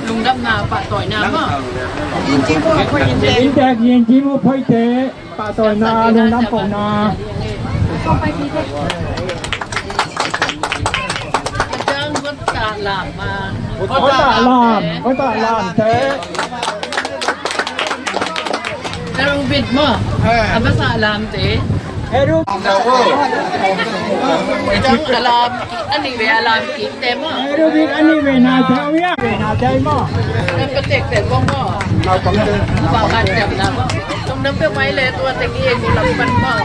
Lungdamna pahtawina maw. Inntek Yin Jim uh Phoite. Pahtawina, lungdam kohna. Kotah lam, kotah lam te. Erubit maw. A masa lamte. Erubit. A lam, a nih ve a lam kik te maw. Erubit a nih ve na te, a nih ve na te maw. Ka patek te maw maw. Naupang te. Naupang te maw. Tung nam pe mai le tua te ki e ku lam pan maw.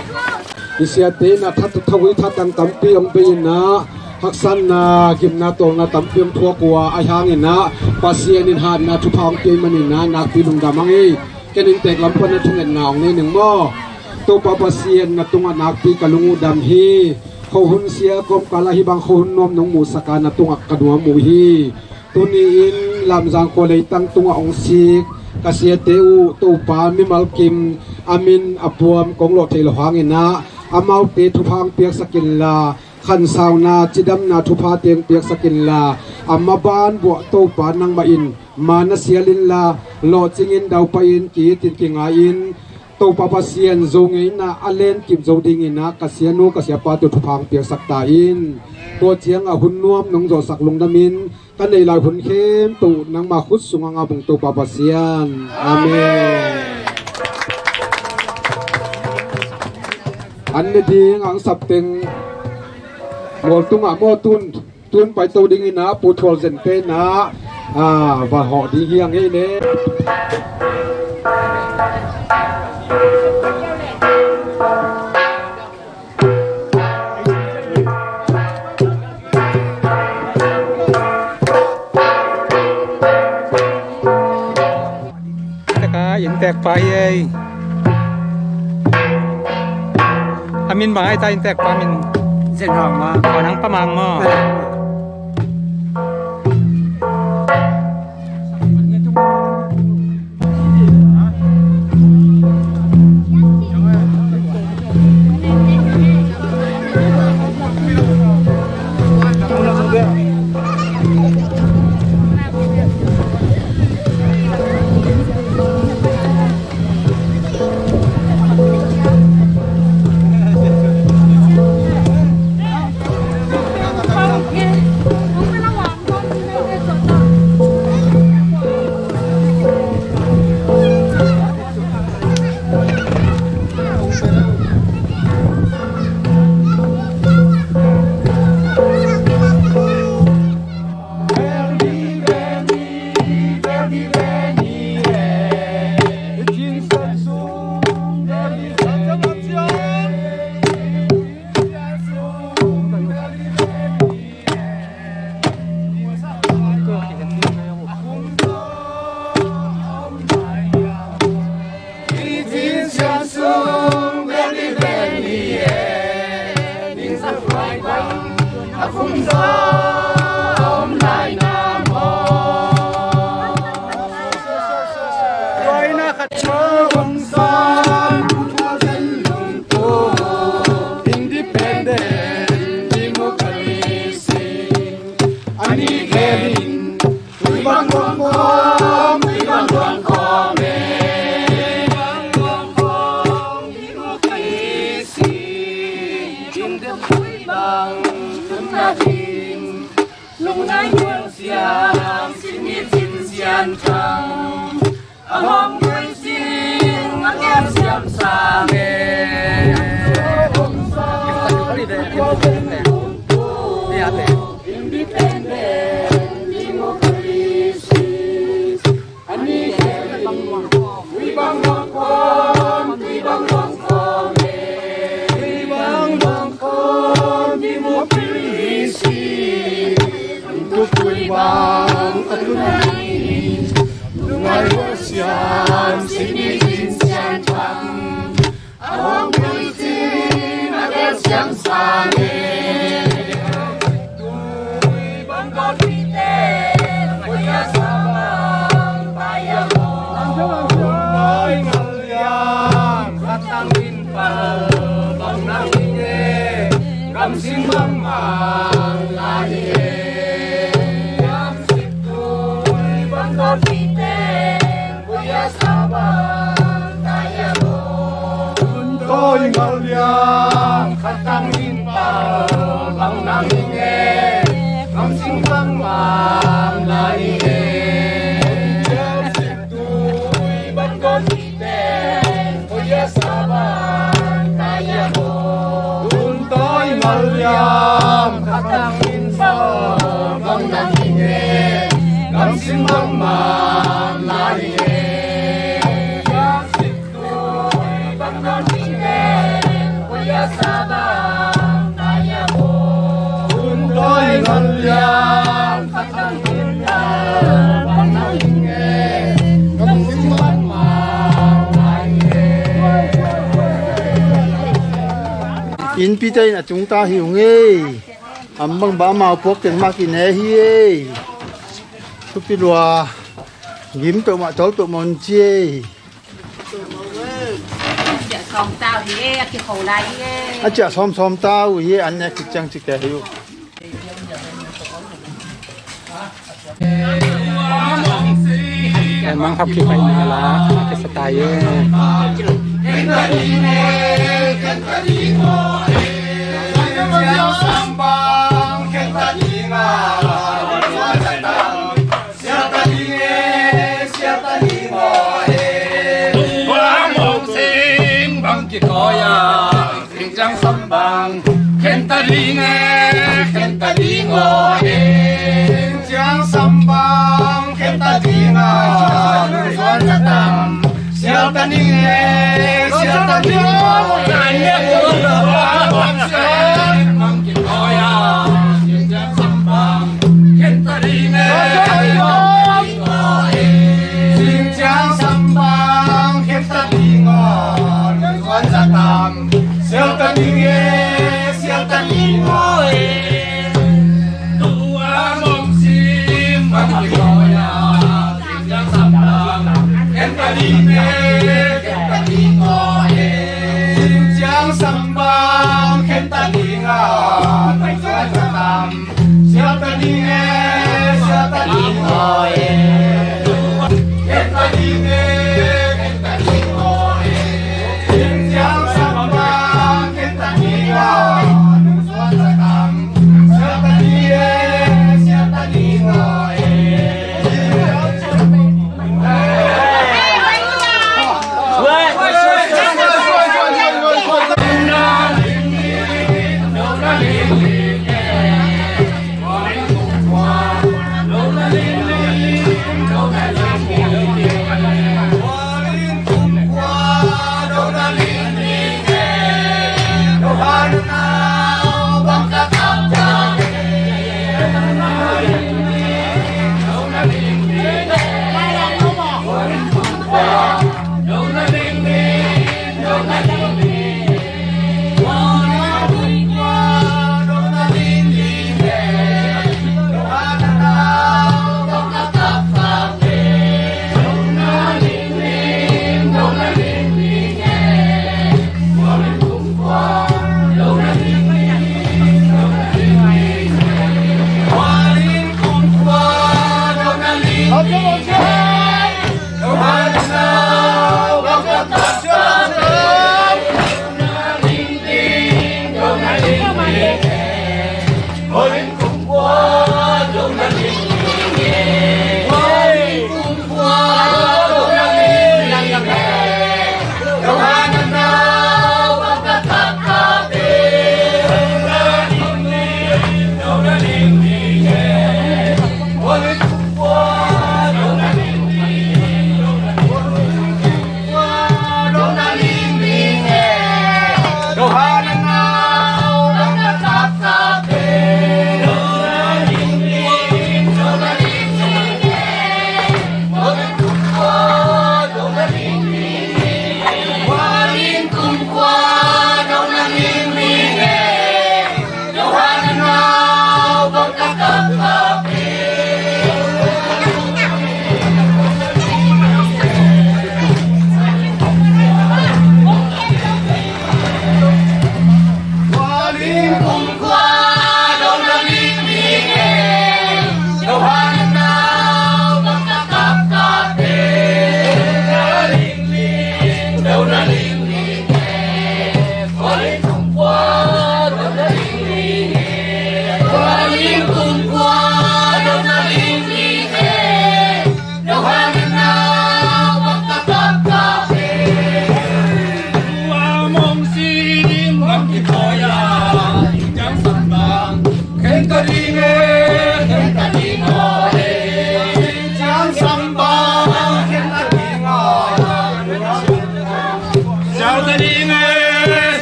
I siate in a that, that, thatang tampi hong bei in ah, haksatna, gimna, tawlna tampi hong thuak uh a, ahi hangin ah Pasian in hatna thupha hong pia ahih manin ah nakpi lungdam hang ei. Ken inntek lam pan ah thungetna hong nei ning maw. Topa Pasian na tungah nakpi ka lung uh dam hi. Khuahun sia kawmkal ah hih bang khuahun nuam nong muhsak a, na tungah ka nuam uh hi. Tuni-in Lamzang khua leitang tungah hong sik ka siate uh Topa mimal kim a min a puam kong lawh theih loh hangin ah, amaute thupha hong piaksak inla, khansauna cidamna thupha teng piaksak inla, a maban buah Topa nangmah in ma na sial inla, lawhcingin daupahin ki-itin kingai-in, Topa Pasian zo ngeina a lenkip zo dingin ah ka sianu ka siapate uh thupha hong piaksak ta in. Tua ciangah hun nuam nong zawhsak lungdamin, ka neih lai hun khempeuh nangma khut sungah ngap ung Topa Pasian. Amen. An ne ding ang sapteng mual tungah maw tun, tun paito dingin ah Pu Thual Zen pen ah, ah, va hawh ding hi ang ei le. Taka inntek pa hi ei. A min bang ai ta inntek pa min. Zen Hau ma. Kau nang Pa Mang maw. Innpi te in a tung ta hi ung ei. Am bang ba mau puak teng mah kine hi ei. Thupi lua. Gim peuhmah tol peuhmah un ci ei. A ciah sawmsawm ta uh hi ei, an nek khit ciang ci kei hi uh. Mangkhap kipaina la a kisa ta hi ei.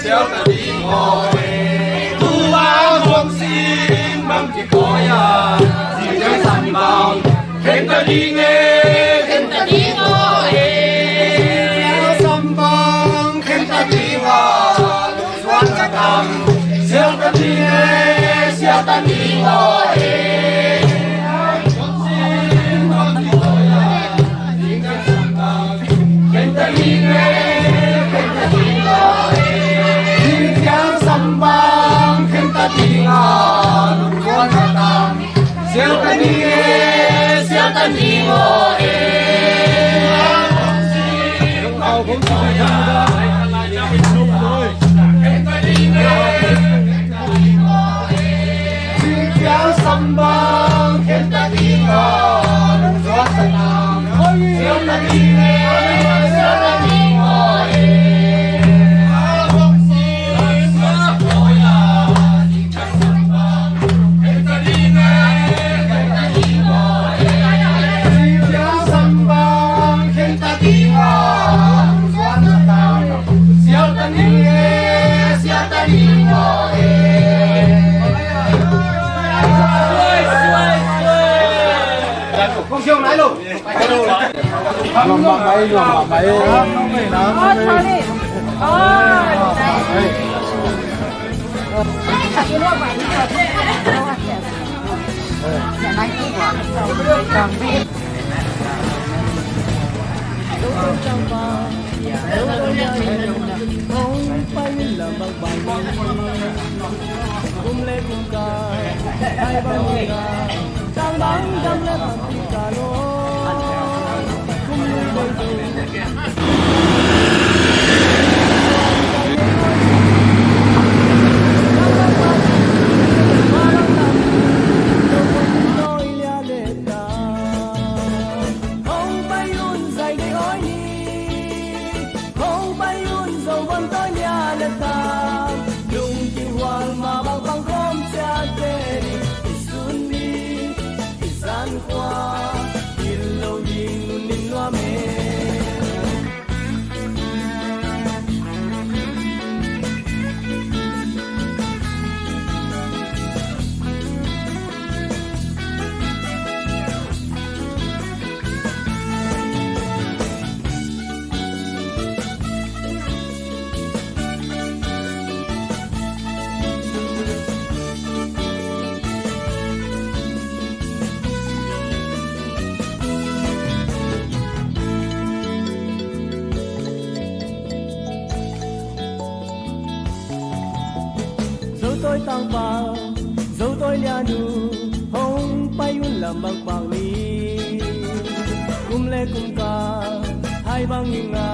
Sial ta ding aw e, tua khuang sing bang kikawi a, zing ciang sam bang khen ta ding e, khen ta ding aw e. Sam bang khen ta ding a, lungzuan ka tam, sial ta ding e, sial ta ding aw e. Zotawi tangpau, Zotawi lianu, hong pai un lam bang pak ni. Kum le kum ka, hai bang inga,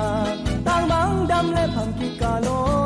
tang bang dam le phang kikal aw.